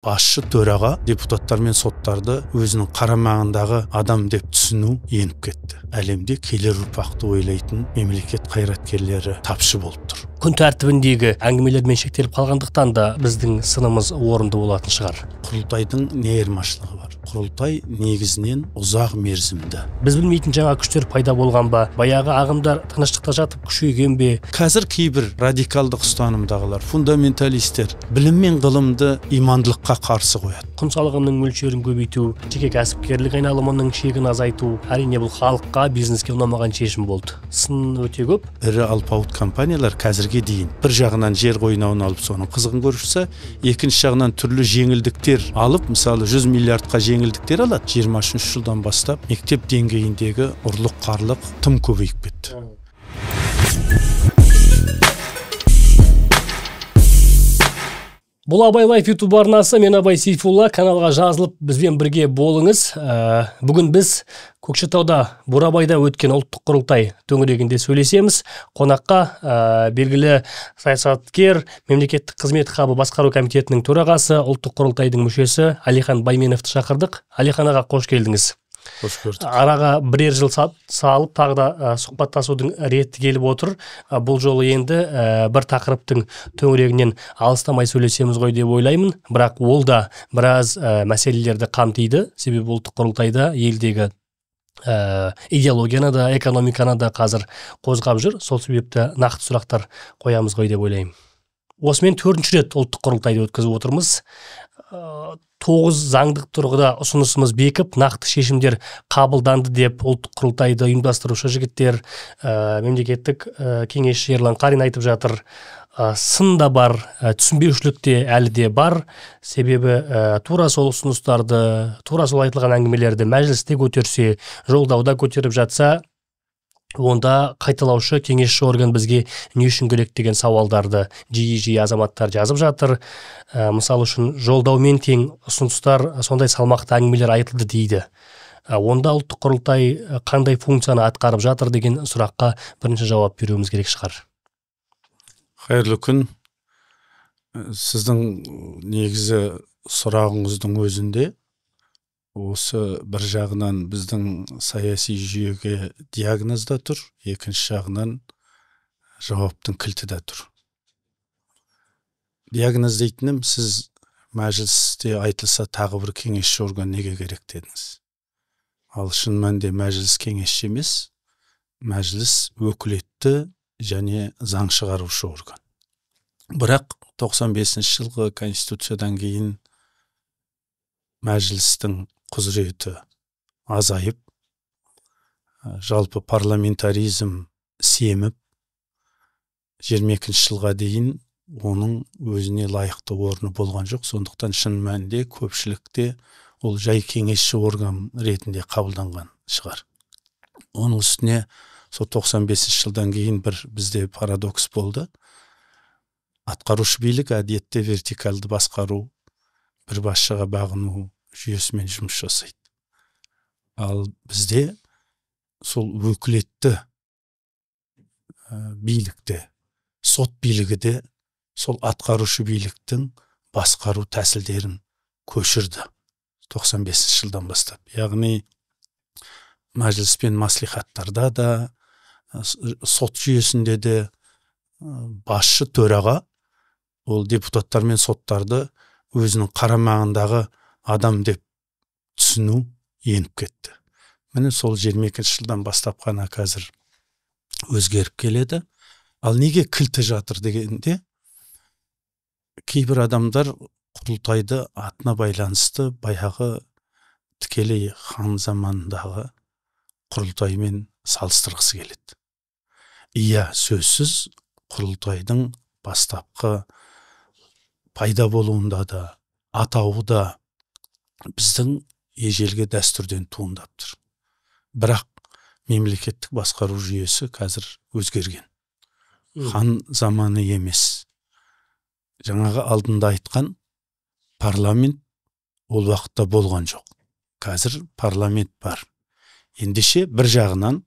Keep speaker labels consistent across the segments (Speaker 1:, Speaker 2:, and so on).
Speaker 1: Басшы төраға депутаттар мен соттарды өзінің қарамағындағы адам деп түсіну еніп кетті. Әлемде келер ұрпақты ойлайтын мемлекет қайраткерлері тапшы болып тұр.
Speaker 2: Күн тәртібіндегі әңгімелермен шектеліп қалғандықтан да біздің сынымыз орынды болатын шығар.
Speaker 1: Құрылтайдың не айырмашылығы бар? Құрылтай негізінен ұзақ мерзімді.
Speaker 2: Біз білмейтін жаңа күштер пайда болған ба? Баяғы ағымдар тыныштықта жатып күшейген бе?
Speaker 1: Қазір кейбір радикалдық ұстанымдағылар, фундаменталистер білім мен ғылымды имандылыққа қарсы қояды.
Speaker 2: Құн салығының мөлшерін көбейту, жеке кәсіпкерлік айналымының шегін азайту, әрине бұл халыққа, бизнеске ұнамаған шешім болды. Сын өте көп.
Speaker 1: Ірі алпауыт компаниялар қазірге дейін бір жағынан жер қойнауын алып соның қызығын көріп жүрсе, екінші жағынан түрлі жеңілдіктер алып, мысалы 100 миллиардқа жеңілдіктер алады. 23 жылдан бастап мектеп деңгейіндегі ұрлық-қарлық тым көбейіп кетті.
Speaker 2: Бұл Абай Лайф YouTube арнасы, мен Абай Сейфулла. Каналға жазылып бізбен бірге болыңыз. Бүгін біз Көкшетауда, Бурабайда өткен ұлттық құрылтай төңірегінде сөйлесеміз. Қонаққа белгілі саясаткер, мемлекеттік қызмет хабы басқару комитетінің төрағасы, ұлттық құрылтайдың мүшесі Әлихан Байменовті шақырдық. Әлихан аға, қош келдіңіз.
Speaker 1: Қош көрдік.
Speaker 2: Араға бірер жыл салып, тағы да сұхбаттасудың реті келіп отыр. Бұл жолы енді бір тақырыптың төңірегінен алыстамай сөйлесеміз ғой деп ойлаймын. Бірақ ол да біраз мәселелерді қамтиды. Себебі ұлттық құрылтайда елдегі идеологияны да, экономиканы да қазір қозғап жүр. Сол себепті нақты сұрақтар қоямыз ғой деп ойлаймын. Осымен 4-ші рет ұлттық құрылтайды өткізіп отырмыз. 9 заңдық тұрғыда ұсынысымыз бекіп, нақты шешімдер қабылданды деп ұлттық құрылтайды ұйымдастырушы жігіттер, мемлекеттік кеңесші Ерлан Қарин айтып жатыр. Сын да бар, түсінбеушілік те әлі де бар. Себебі тура сол ұсыныстарды, тура сол айтылған әңгімелерді мәжілісте көтерсе, жолдауда көтеріп жатса, онда қайталаушы кеңесші орган бізге не үшін керек деген сауалдарды жиі-жиі азаматтар жазып жатыр. Мысалы үшін жолдаумен тең ұсыныстар, сондай салмақты әңгімелер айтылды дейді. Онда ұлттық құрылтай қандай функцияны атқарып жатыр деген сұраққа бірінші жауап беруіміз керек шығар.
Speaker 1: Қайырлы күн. Сіздің негізі сұрағыңыздың өзінде осы бір жағынан біздің саяси жүйеге диагноз да тұр, екінші жағынан жауаптың кілті де тұр. Диагноз дейтінім, сіз мәжілісте айтылса тағы бір кеңесші орган неге керек дедіңіз. Ал шын мәнінде мәжіліс кеңесші емес, мәжіліс өкілетті және заң шығарушы орган. Бірақ 95 жылғы конституциядан кейін мәжілістің құзыреті азайып, жалпы парламентаризм семіп, 22 жылға дейін оның өзіне лайықты орны болған жоқ. Сондықтан шын мәнінде көпшілікте ол жай кеңесші орган ретінде қабылданған шығар. Оның үстіне сол 95 жылдан кейін бір бізде парадокс болды. Атқарушы билік әдетте вертикалды басқару, бір басшыға бағыну жүйесімен жұмыс жасайды. Ал бізде сол өкілетті билікте, сот билігі де сол атқарушы биліктің басқару тәсілдерін көшірді 95 жылдан бастап. Яғни мәжіліс пен мәслихаттарда да, сот жүйесінде де басшы төраға ол депутаттар мен соттарды өзінің қарамағындағы адам деп түсіну еніп кетті. Міне сол 22 жылдан бастап қана қазір өзгеріп келеді. Ал неге кілті жатыр дегенде, кейбір адамдар құрылтайды атына байланысты баяғы тікелей хан заманындағы құрылтаймен салыстырғысы келеді. Иә, сөзсіз құрылтайдың бастапқы пайда болуында да, атауы да біздің ежелгі дәстүрден туындап тұр. Бірақ мемлекеттік басқару жүйесі қазір өзгерген. Хан заманы емес. Жаңағы алдында айтқан парламент ол уақытта болған жоқ. Қазір парламент бар. Ендеше бір жағынан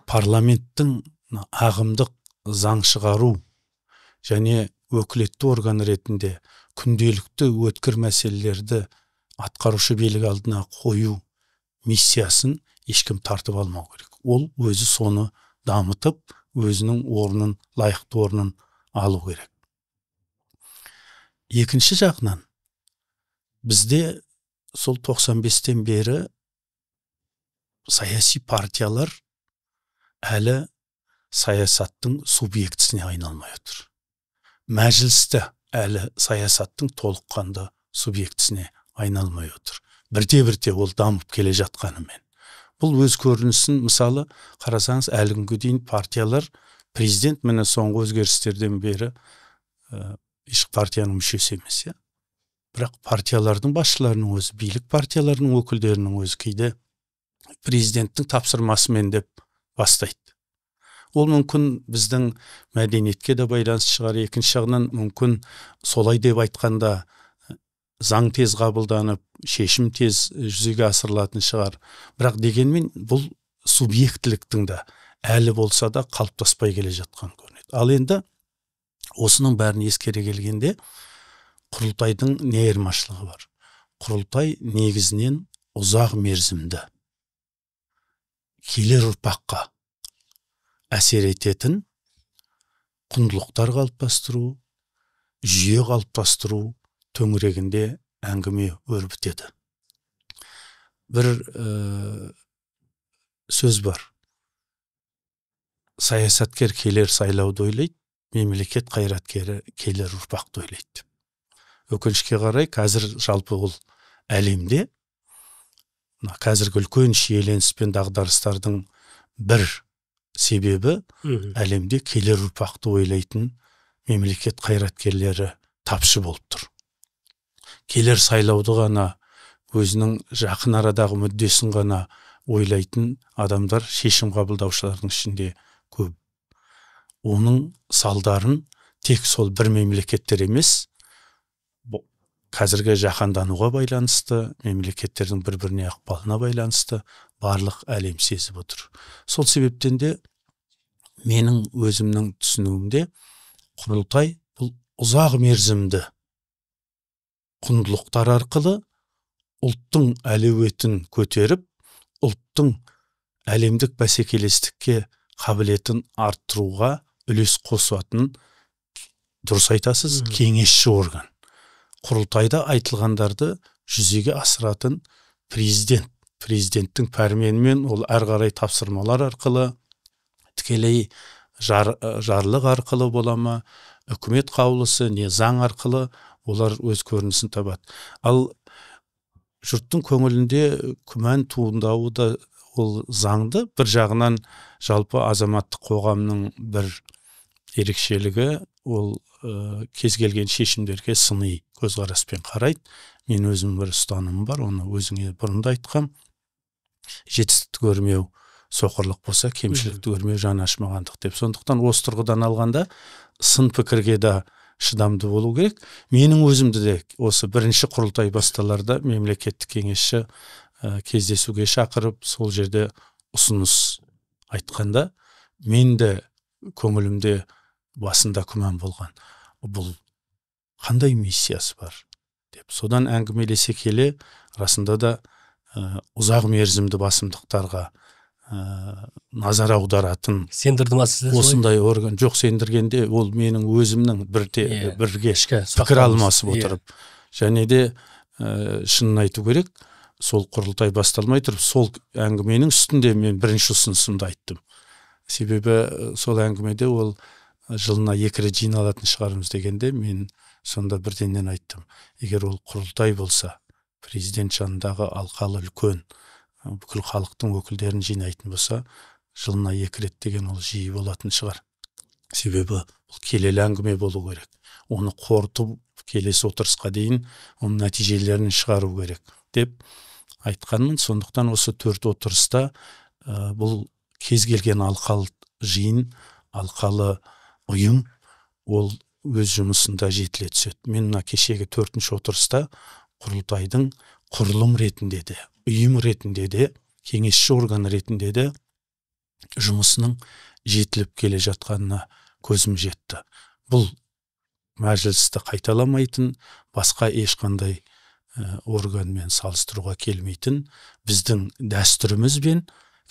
Speaker 1: парламенттің ағымдық заң шығару және өкілетті орган ретінде Күнделікті өткір мәселелерді атқарушы билік алдына қою миссиясын ешкім тартып алмау керек. Ол өзі соны дамытып, өзінің орнын, лайықты орнын алу керек. Екінші жағынан, бізде сол 95-тен бері саяси партиялар әлі саясаттың субъектісіне айналмай отыр. Мәжілісті әлі саясаттың толыққанды субъектісіне айналмай отыр. Бірте-бірте ол дамып келе жатқанымен. Бұл өз көрінісін, мысалы, қарасаңыз, әлі күнге дейін партиялар, президент міне соңғы өзгерістерден бері еш партияның мүшесі емес, иә. Бірақ партиялардың басшыларының өзі, билік партияларының өкілдерінің өзі кейде президенттің тапсырмасымен деп бастайды. Ол мүмкін біздің мәдениетке де байланысты шығар, екінші жағынан мүмкін солай деп айтқанда заң тез қабылданып, шешім тез жүзеге асырылатын шығар. Бірақ дегенмен бұл субъектіліктің де әлі болса да қалыптаспай келе жатқан көрінеді. Ал енді осының бәрін ескере келгенде құрылтайдың не айырмашылығы бар? Құрылтай негізінен ұзақ мерзімді, келер ұрпаққа әсер ететін құндылықтар қалыптастыру, жүйе қалыптастыру төңірегінде әңгіме өрбітеді. Бір сөз бар. Саясаткер келер сайлауды ойлайды, мемлекет қайраткері келер ұрпақты ойлайды. Өкінішке қарай, қазір жалпы ол әлемде қазіргі үлкен шиеленіс пен дағдарыстардың бір себебі әлемде келер ұрпақты ойлайтын мемлекет қайраткерлері тапшы болып тұр. Келер сайлауды ғана, өзінің жақын арадағы мүддесін ғана ойлайтын адамдар шешім қабылдаушылардың ішінде көп. Оның салдарын тек сол бір мемлекеттер емес, қазіргі жаһандануға байланысты, мемлекеттердің бір-біріне ықпалына байланысты барлық әлем сезіп отыр. Сол себептен де менің өзімнің түсінуімде құрылтай бұл ұзақ мерзімді құндылықтар арқылы ұлттың әлеуетін көтеріп, ұлттың әлемдік бәсекелестікке қабілетін арттыруға үлес қосатын, дұрыс айтасыз, кеңесші орган. Құрылтайда айтылғандарды жүзеге асыратын президент, президенттің пәрменімен ол әрі қарай тапсырмалар арқылы, тікелей жарлық арқылы бола ма, үкімет қаулысы, не заң арқылы олар өз көрінісін табады. Ал жұрттың көңілінде күмән туындауы да ол заңды. Бір жағынан жалпы азаматтық қоғамның бір ерекшелігі ол кез келген шешімдерге сыни көзқараспен қарайды. Мен өзім бір ұстанымым бар, оны өзіңе бұрын да айтқам. Жетістікті көрмеу соқырлық болса, кемшілікті көрмеу жан ашымағандық деп. Сондықтан осы тұрғыдан алғанда сын пікірге де шыдамды болу керек. Менің өзімді де осы бірінші құрылтай басталарда мемлекеттік кеңесші кездесуге шақырып, сол жерде ұсыныс айтқанда, мен де көңілімде басында күмән болған. Бұл қандай миссиясы бар деп. Содан әңгімелесе келе, расында да ұзақ мерзімді басымдықтарға назар аударатын.
Speaker 2: Сендірді ма сізді?
Speaker 1: Осындай орган. Жоқ, сендіргенде ол менің өзімнің бірге пікір алмасып отырып. Және де шынын айту керек, сол құрылтай басталмай тұрып, сол әңгіменің үстінде мен бірінші ұсынысымды айттым. Себебі сол әңгімеде ол жылына 2 рет жиналатын шығармыз дегенде, мен сонда бірденнен айттым. Егер ол құрылтай болса, президент жанындағы алқалы үлкен бүкіл халықтың өкілдерін жинайтын болса, жылына 2 рет деген ол жиі болатын шығар. Себебі бұл келелі әңгіме болу керек. Оны қорытып келесі отырысқа дейін оның нәтижелерін шығару керек деп айтқанмын. Сондықтан осы 4 отырыста бұл кез келген алқалы жиын, алқалы ұйым ол өз жұмысында жетіле түседі. Мен мына кешегі 4-ші отырыста құрылтайдың құрылым ретінде де, ұйым ретінде де, кеңесші орган ретінде де жұмысының жетіліп келе жатқанына көзім жетті. Бұл мәжілісті қайталамайтын, басқа ешқандай органмен салыстыруға келмейтін біздің дәстүріміз бен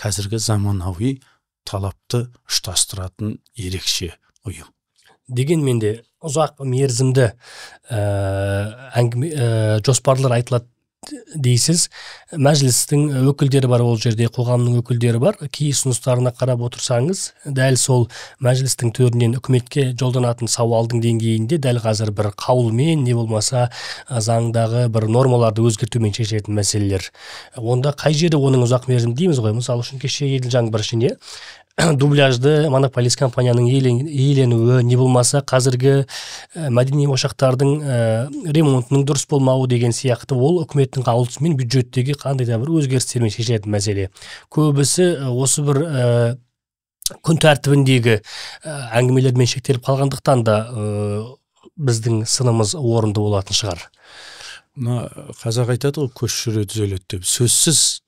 Speaker 1: қазіргі заманауи талапты ұштастыратын ерекше ұйым.
Speaker 2: Дегенмен де ұзақ мерзімді әңгіме, жоспарлар айтылады дейсіз. Мәжілістің өкілдері бар, ол жерде қоғамның өкілдері бар. Кей ұсыныстарына қарап отырсаңыз, дәл сол мәжілістің төрінен үкіметке жолданатын сауалдың деңгейінде дәл қазір бір қаулымен, не болмаса заңдағы бір нормаларды өзгертумен шешілетін мәселелер. Онда қай жерде оның ұзақ мерзім дейміз ғой? Мысалы үшін, кеше Еділ Жаңбыршин дубляжды монополист компанияның иеленуі, не болмаса қазіргі мәдени ошақтардың ремонтының дұрыс болмауы деген сияқты, ол үкіметтің қаулысымен бюджеттегі қандай да бір өзгерістермен шешілетін мәселе. Көбісі осы бір күн тәртібіндегі әңгімелермен шектеліп қалғандықтан да біздің сынымыз орынды болатын шығар.
Speaker 1: Мына қазақ айтады ғой, көш жүре түзеледі деп. Сөзсіз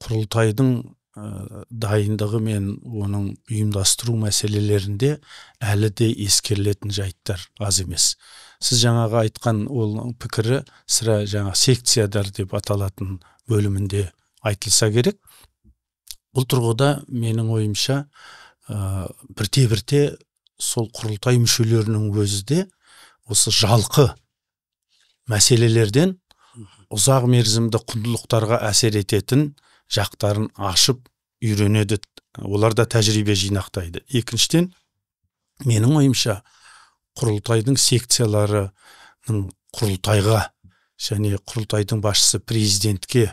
Speaker 1: құрылтайдың дайындығы мен оның ұйымдастыру мәселелерінде әлі де ескерілетін жайттар аз емес. Сіз жаңағы айтқан ол пікірі сірә жаңа секциядар деп аталатын бөлімінде айтылса керек. Бұл тұрғыда менің ойымша бірте-бірте сол құрылтай мүшелерінің өзі де осы жалқы мәселелерден ұзақ мерзімді құндылықтарға әсер ететін жақтарын ашып үйренеді, олар да тәжірибе жинақтайды. Екіншіден, менің ойымша, құрылтайдың секцияларының құрылтайға және құрылтайдың басшысы президентке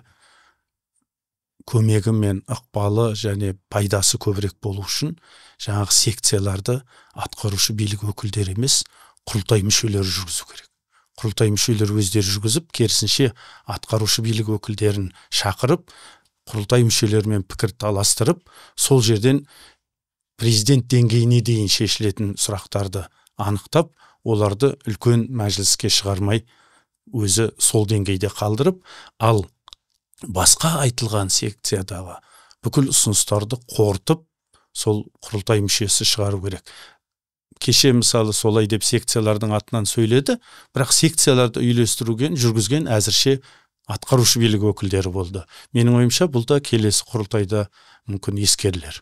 Speaker 1: көмегі мен ықпалы және пайдасы көбірек болу үшін жаңағы секцияларды атқарушы билік өкілдері емес, құрылтай мүшелері жүргізу керек. Құрылтай мүшелері өздері жүргізіп, керісінше атқарушы билік өкілдерін шақырып, құрылтай мүшелерімен пікір таластырып, сол жерден президент деңгейіне дейін шешілетін сұрақтарды анықтап, оларды үлкен мәжіліске шығармай өзі сол деңгейде қалдырып, ал басқа айтылған секциядағы бүкіл ұсыныстарды қорытып, сол құрылтай мүшесі шығару керек. Кеше мысалы солай деп секциялардың атынан сөйледі, бірақ секцияларды үйлестіруген, жүргізген әзірше атқарушы билік өкілдері болды. Менің ойымша, бұл да келесі құрылтайда мүмкін ескерілер.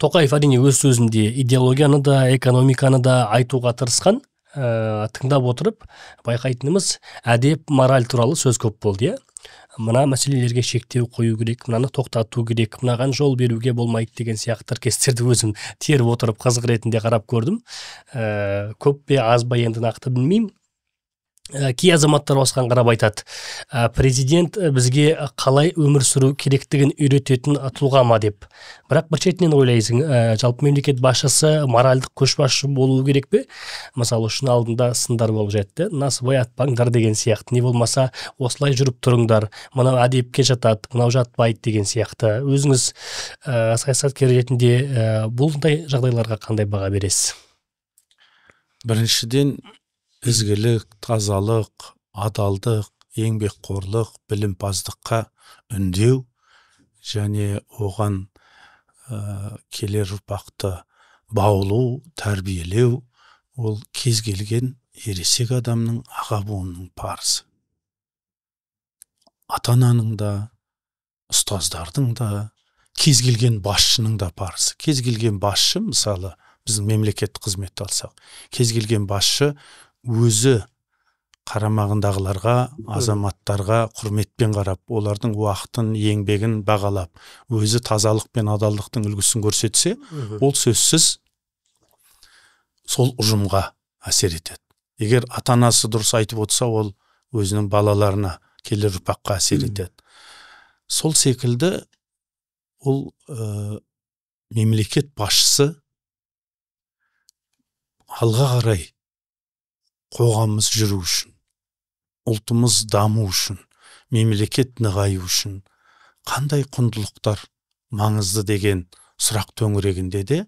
Speaker 2: Тоқаев әрине өз сөзінде идеологияны да, экономиканы да айтуға тырысқан. Тыңдап отырып байқайтынымыз, әдеп, мораль туралы сөз көп болды, иә? Мына мәселелерге шектеу қою керек, мынаны тоқтату керек, мынаған жол беруге болмайды деген сияқты тіркестерді өзім теріп отырып қызық ретінде қарап көрдім. Көп пе, аз ба, енді нақты білмеймін. Кей азаматтар осыған қарап айтады, президент бізге қалай өмір сүру керектігін үйрететін тұлға ма деп. Бірақ бір шетінен ойлайсың, жалпы мемлекет басшысы моральдық көшбасшы болуы керек пе? Мысалы үшін, алдында сындар болып жатты, насыбай атпаңдар деген сияқты, не болмаса осылай жүріп тұрыңдар, мынау әдепке жатады, мынау жатпайды деген сияқты. Өзіңіз саясаткер ретінде бұндай жағдайларға қандай баға бересіз?
Speaker 1: Біріншіден, ізгілік, тазалық, адалдық, еңбекқорлық, білімпаздыққа үндеу және оған келер ұрпақты баулу, тәрбиелеу ол кез келген ересек адамның, аға буынның парызы. Ата-ананың да, ұстаздардың да, кез келген басшының да парызы. Кез келген басшы, мысалы, біздің мемлекеттік қызметті алсақ, кез келген басшы өзі қарамағындағыларға, азаматтарға құрметпен қарап, олардың уақытын, еңбегін бағалап, өзі тазалық пен адалдықтың үлгісін көрсетсе, ол сөзсіз сол ұжымға әсер етеді. Егер ата-анасы дұрыс айтып отырса, ол өзінің балаларына, келер ұрпаққа әсер етеді. Сол секілді ол мемлекет басшысы алға қарай қоғамымыз жүру үшін, ұлтымыз даму үшін, мемлекет нығаю үшін қандай құндылықтар маңызды деген сұрақ төңірегінде де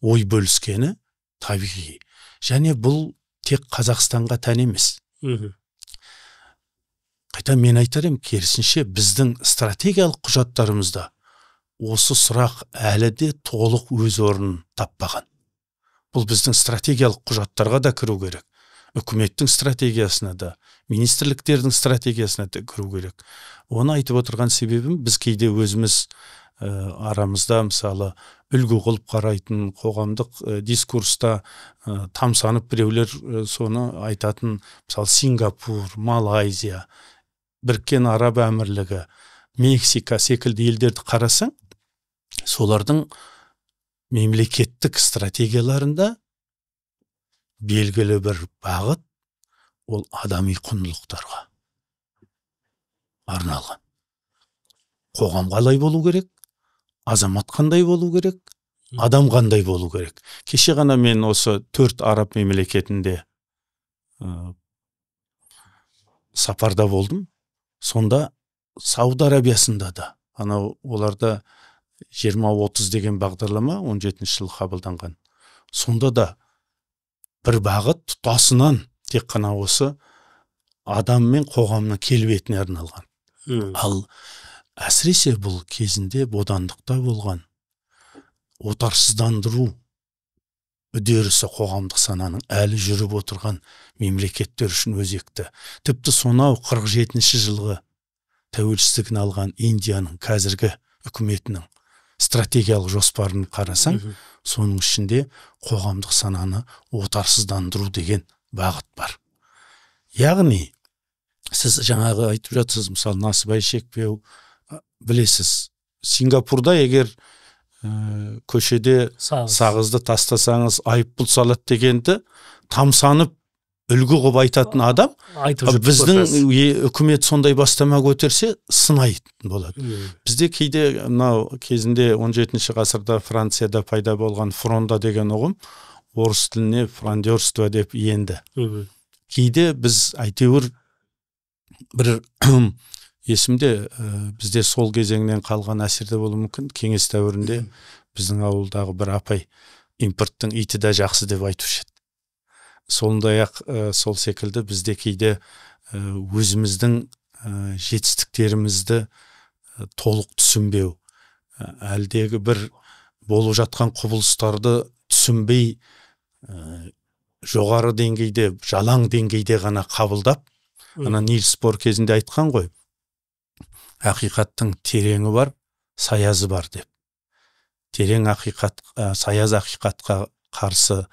Speaker 1: ой бөліскені табиғи. Және бұл тек Қазақстанға тән емес. Қайта мен айтар едім, керісінше біздің стратегиялық құжаттарымызда осы сұрақ әлі де толық өз орнын таппаған. Бұл біздің стратегиялық құжаттарға да кіру керек. Үкіметтің стратегиясына да, министрліктердің стратегиясына да кіру керек. Оны айтып отырған себебім, біз кейде өзіміз арамызда, мысалы, үлгі қылып қарайтын қоғамдық дискурста тамсанып біреулер соны айтатын, мысалы, Сингапур, Малайзия, Біріккен Араб Әмірлігі, Мексика секілді елдерді қарасаң, солардың мемлекеттік стратегияларында белгілі бір бағыт ол адами құндылықтарға арналған. Қоғам қалай болу керек, азамат қандай болу керек, адам қандай болу керек. Кеше ғана мен осы 4 араб мемлекетінде сапарда болдым. Сонда Сауд Арабиясында да, анау оларда 20-30 деген бағдарлама 17 жылы қабылданған. Сонда да бір бағыт тұтасынан тек қана осы адам мен қоғамның келбетіне арналған. Ал әсіресе бұл кезінде бодандықта болған отарсыздандыру үдерісі қоғамдық сананың әлі жүріп отырған мемлекеттер үшін өзекті. Тіпті сонау 47 жылғы тәуелсіздігін алған Индияның қазіргі үкіметінің стратегиялық жоспарын қарасаң, соның ішінде қоғамдық сананы отарсыздандыру деген бағыт бар. Яғни, сіз жаңағы айтып жатсыз, мысалы, насыбай шекпеу, білесіз, Сингапурда егер көшеде сағызды тастасаңыз айыппұл салады дегенді тамсанып үлгі қылып айтатын адам, біздің үкімет сондай бастама көтерсе сынайтын болады. Бізде кейде мынау кезінде 17 ғасырда Францияда пайда болған фронда деген ұғым орыс тіліне фрондерство деп енді. Кейде біз әйтеуір бір есімде, бізде сол кезеңнен қалған әсерде болуы мүмкін. Кеңес дәуірінде біздің ауылдағы бір апай импорттың иті де жақсы деп айтушы еді. Сондай-ақ сол секілді бізде кейде өзіміздің жетістіктерімізді толық түсінбеу, әлдегі бір болып жатқан құбылыстарды түсінбей, жоғары деңгейде, жалаң деңгейде ғана қабылдап, ана Нильс Бор кезінде айтқан ғой, ақиқаттың тереңі бар, саязы бар деп. Терең ақиқат, саяз ақиқатқа қарсы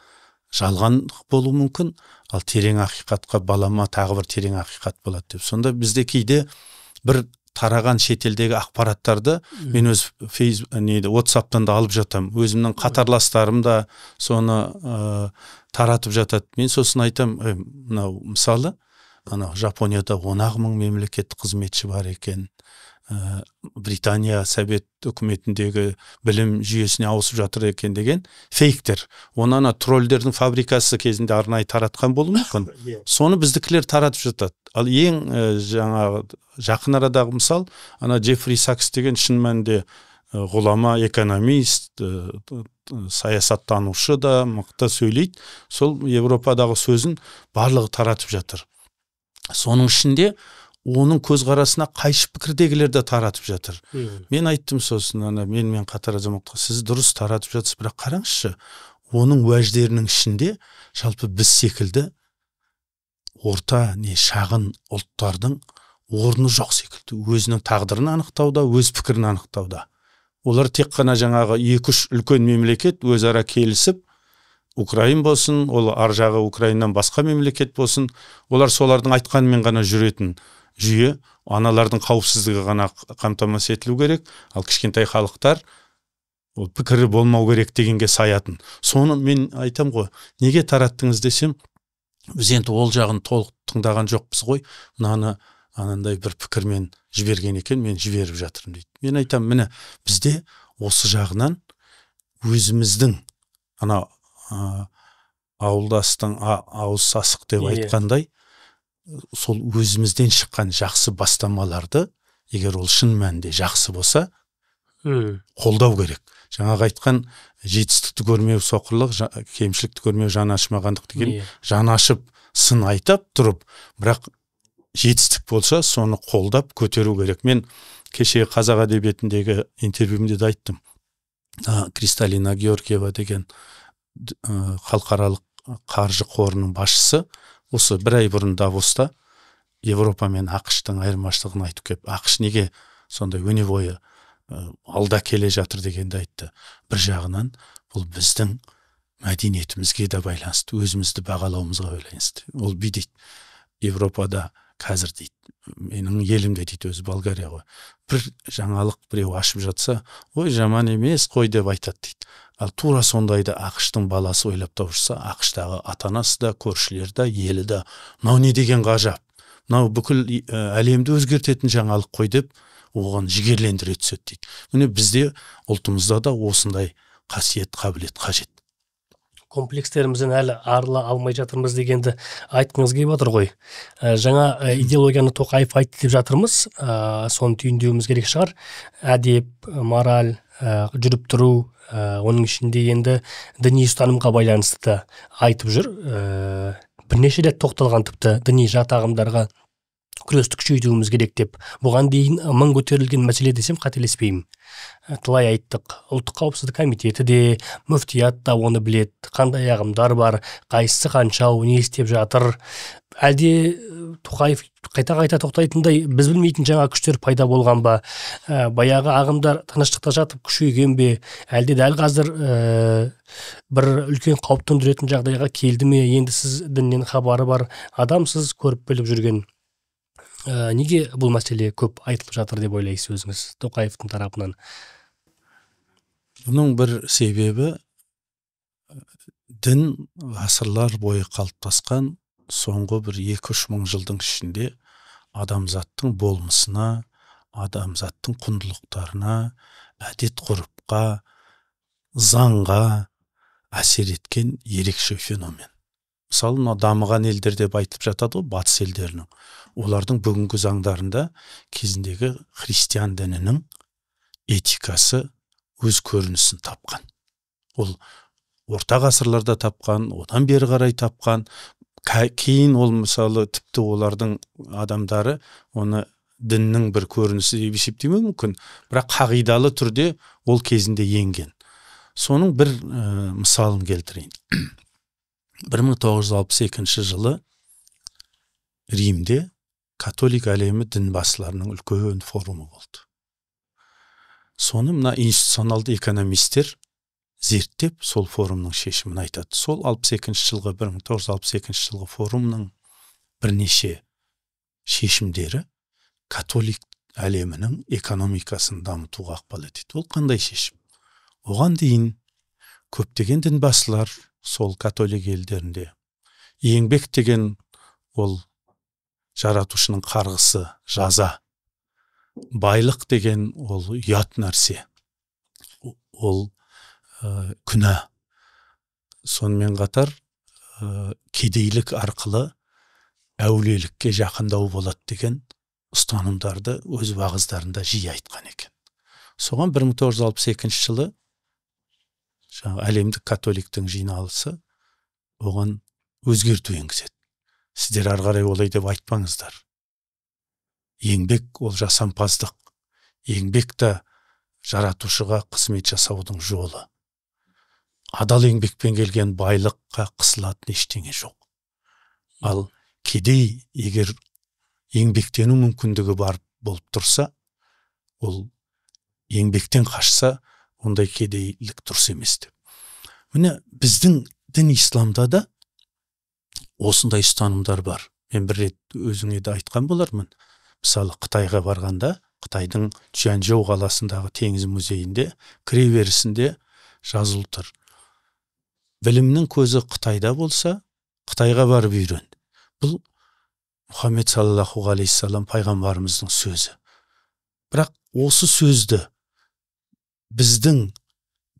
Speaker 1: жалған болуы мүмкін, ал терең ақиқатқа балама тағы бір терең ақиқат болады деп. Сонда бізде кейде бір тараған шетелдегі ақпараттарды мен өз WhatsApp'тан да алып жатам. Өзімнің қатарластарым да соны таратып жатады. Мен сосын айтам, мынау мысалы, анау Жапонияда 10 мың мемлекеттік қызметші бар екен. Британия Совет үкіметіндегі білім жүйесіне ауысып жатыр екен деген фейктер. Оны ана тролльдердің фабрикасы кезінде арнайы таратқан болуы мүмкін. Соны біздікілер таратып жатады. Ал ең жаңағы жақын арадағы мысал, ана Джеффри Сакс деген шын мәнінде ғұлама экономист, саясаттанушы да мықты сөйлейді. Сол Европадағы сөзін барлығы таратып жатыр. Соның ішінде оның көзқарасына қайшы пікірдегілер де таратып жатыр. Мен айттым сосын, ана менімен қатар азаматқа, сіз дұрыс таратып жатсыз, бірақ қараңызшы, оның уәждерінің ішінде жалпы біз секілді орта не шағын ұлттардың орны жоқ секілді. Өзінің тағдырын анықтауда, өз пікірін анықтауда. Олар тек қана жаңағы 2-3 үлкен мемлекет өзара келісіп, Украин болсын, ол ар жағы Украиннан басқа мемлекет болсын, олар солардың айтқанымен ғана жүретін жүйе, аналардың қауіпсіздігі ғана қамтамасыз етілу керек, ал кішкентай халықтар ол пікірі болмау керек дегенге саятын. Соны мен айтам ғой, неге тараттыңыз десем, біз енді ол жағын толық тыңдаған жоқпыз ғой, мынаны анандай бір пікірмен жіберген екен, мен жіберіп жатырмын дейді. Мен айтам, міне бізде осы жағынан өзіміздің ана ауылдастың ауыз сасық деп айтқандай, сол өзімізден шыққан жақсы бастамаларды, егер ол шын мәнінде жақсы болса, қолдау керек. Жаңағы айтқан жетістікті көрмеу соқырлық, кемшілікті көрмеу жан ашымағандық деген, жан ашып сын айтып тұрып, бірақ жетістік болса, соны қолдап көтеру керек. Мен кеше қазақ әдебиетіндегі интервьюмде де айттым. Кристалина Георгиева деген Халықаралық қаржы қорының басшысы осы бір ай бұрын Давоста Европа мен АҚШ-тың айырмашылығын айтып кеп, АҚШ неге сондай өне бойы алда келе жатыр дегенді айтты. Бір жағынан бұл біздің мәдениетімізге де байланысты, өзімізді бағалауымызға байланысты. Ол бүй дейді, Европада қазір дейді, менің елімде дейді, өзі Болгария ғой, бір жаңалық біреу ашып жатса, ой жаман емес қой деп айтады дейді. Ал тура сондайды АҚШ-тың баласы ойлап тауып жүрсе, АҚШ-тағы ата-анасы да, көршілері де, елі де, мынау не деген ғажап, мынау бүкіл әлемді өзгертетін жаңалық қой деп оған жігерлендіре түседі дейді. Міне бізде ұлтымызда да осындай қасиет, қабілет қажет.
Speaker 2: Комплекстерімізден әлі арыла алмай жатырмыз дегенді айтқыңыз келіп отыр ғой. Жаңа идеологияны Тоқаев айтты деп жатырмыз, соны түйіндеуіміз керек шығар. Әдеп, мораль, жүріп тұру, оның ішінде енді діни ұстанымға байланысты да айтып жүр. Бірнеше рет тоқталған тіпті діни жат ағымдарға күресті күшейтуіміз керек деп. Бұған дейін мың көтерілген мәселе десем қателеспеймін. Талай айттық. Ұлттық қауіпсіздік комитеті де, мүфтият та оны біледі. Қандай ағымдар бар, қайсысы қаншау, не істеп жатыр. Әлде Тоқаев қайта-қайта тоқтайтындай біз білмейтін жаңа күштер пайда болған ба? Баяғы ағымдар тыныштықта жатып күшейген бе? Әлде дәл қазір бір үлкен қауіп төндіретін жағдайға келді ме? Енді сіз діннен хабары бар адамсыз, көріп біліп жүрген. Неге бұл мәселе көп айтылып жатыр деп ойлайсыз өзіңіз Тоқаевтың тарапынан?
Speaker 1: Бұның бір себебі дін ғасырлар бойы қалыптасқан соңғы бір 2-3 мың жылдың ішінде адамзаттың болмысына, адамзаттың құндылықтарына, әдет ғұрыпқа, заңға әсер еткен ерекше феномен. Мысалы, мына дамыған елдер деп айтып жатады ғой, батыс елдерінің. Олардың бүгінгі заңдарында кезіндегі христиан дінінің этикасы өз көрінісін тапқан. Ол орта ғасырларда тапқан, одан бері қарай тапқан. Кейін ол мысалы тіпті олардың адамдары оны діннің бір көрінісі деп есептемеуі мүмкін, бірақ қағидалы түрде ол кезінде енген. Соның бір мысалын келтірейін. 1962 жылы Римде католик әлемі дінбасыларының үлкен форумы болды. Соны мына институционалды экономистер зерттеп, сол форумның шешімін айтады. Сол 62 жылғы, 1962 жылғы форумның бірнеше шешімдері католик әлемінің экономикасын дамытуға ықпал етеді. Ол қандай шешім? Оған дейін көптеген дінбасылар сол католик елдерінде еңбек деген ол жаратушының қарғысы, жаза, байлық деген ол ұят нәрсе, ол күнә. Сонымен қатар кедейлік арқылы әулиелікке жақындау болады деген ұстанымдарды өз уағыздарында жиі айтқан екен. Соған 1962 жылы жаңағы әлемдік католиктің жиналысы оған өзгерту енгізеді. Сіздер ары қарай олай деп айтпаңыздар. Еңбек ол жасампаздық. Еңбек те жаратушыға қызмет жасаудың жолы. Адал еңбекпен келген байлыққа қысылатын ештеңе жоқ. Ал кедей егер еңбектену мүмкіндігі бар болып тұрса, ол еңбектен қашса, ондай кедейлік дұрыс емес деп. Міне біздің дін исламда да осындай ұстанымдар бар. Мен бір рет өзіңе де айтқан болармын. Мысалы, Қытайға барғанда, Қытайдың Чжанчжоу қаласындағы теңіз музейінде кіреберісінде жазылып тұр. Білімнің көзі Қытайда болса, Қытайға барып үйрен. Бұл Мұхаммед саллаллаху алейхи пайғамбарымыздың сөзі. Бірақ осы сөзді біздің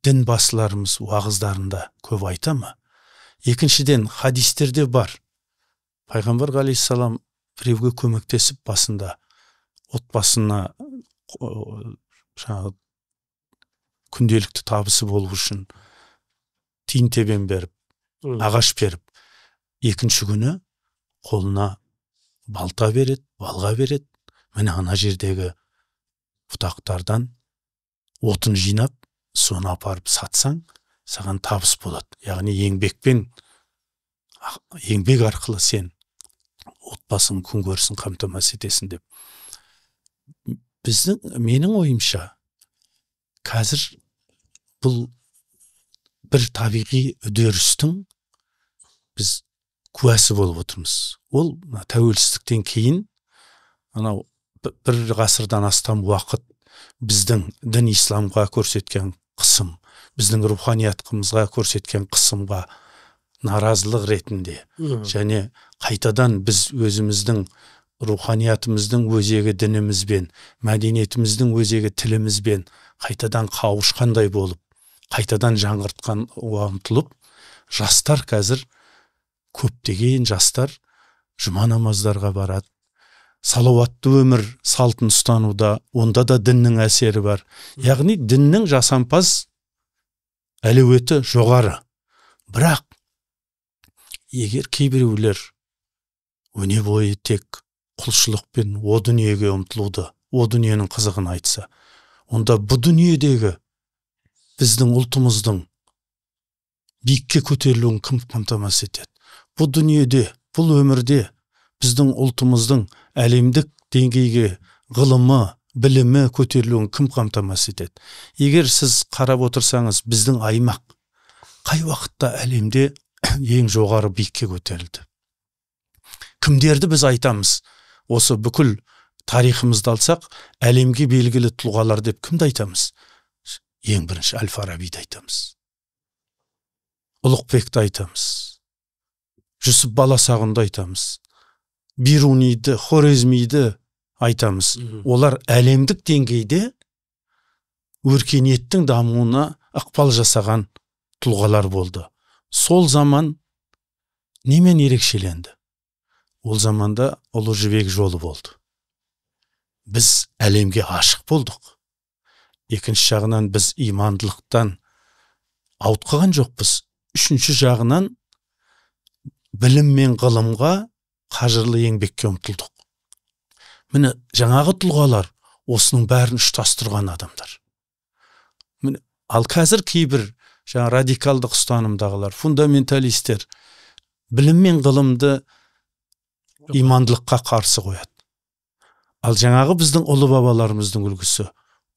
Speaker 1: дін басыларымыз уағыздарында көп айта ма? Екіншіден, хадистерде бар. Пайғамбар алейхиссалам біреуге көмектесіп басында отбасына жаңағы күнделікті табысы болу үшін тиын тебен беріп, ағаш беріп, екінші күні қолына балта береді, балға береді. Міне ана жердегі бұтақтардан отын жинап, соны апарып сатсаң, саған табыс болады. Яғни еңбекпен, еңбек арқылы сен отбасың күнкөрісін қамтамасыз етесің деп. Біздің, менің ойымша, қазір бұл бір табиғи үдерістің біз куәсі болып отырмыз. Ол тәуелсіздіктен кейін анау бір ғасырдан астам уақыт біздің дін исламға көрсеткен қысым, біздің руханиятымызға көрсеткен қысымға наразылық ретінде және қайтадан біз өзіміздің руханиятымыздың өзегі дінімізбен, мәдениетіміздің өзегі тілімізбен қайтадан қауышқандай болып, қайтадан жаңғыртқан ұмтылып, жастар қазір көптеген жастар жұма намаздарға барады, салауатты өмір салтын ұстануда, онда да діннің әсері бар. Яғни діннің жасампаз әлеуеті жоғары. Бірақ егер кейбіреулер өне бойы тек құлшылықпен о дүниеге ұмтылуды, о дүниенің қызығын айтса, онда бұ дүниедегі біздің ұлтымыздың биікке көтерілуін кім қамтамасыз етеді? Бұ дүниеде, бұл өмірде біздің ұлтымыздың әлемдік деңгейге ғылымы, білімі көтерілуін кім қамтамасыз етеді? Егер сіз қарап отырсаңыз, біздің аймақ қай уақытта әлемде ең жоғары биікке көтерілді? Кімдерді біз айтамыз? Осы бүкіл тарихымызды алсақ, әлемге белгілі тұлғалар деп кімді айтамыз? Ең бірінші Әл-Фарабиді айтамыз, Ұлықбекті айтамыз, Жүсіп Баласағұнды айтамыз, Бируниді, Хорезмиді айтамыз. Олар әлемдік деңгейде өркениеттің дамуына ықпал жасаған тұлғалар болды. Сол заман немен ерекшеленді? Ол заманда Ұлы Жібек жолы болды. Біз әлемге ашық болдық. Екінші жағынан біз имандылықтан ауытқыған жоқпыз. Үшінші жағынан білім мен ғылымға, қажырлы еңбекке ұмтылдық. Міне жаңағы тұлғалар осының бәрін ұштастырған адамдар. Міне, ал қазір кейбір жаңа радикалдық ұстанымдағылар, фундаменталистер білім мен ғылымды имандылыққа қарсы қояды. Ал жаңағы біздің ұлы бабаларымыздың үлгісі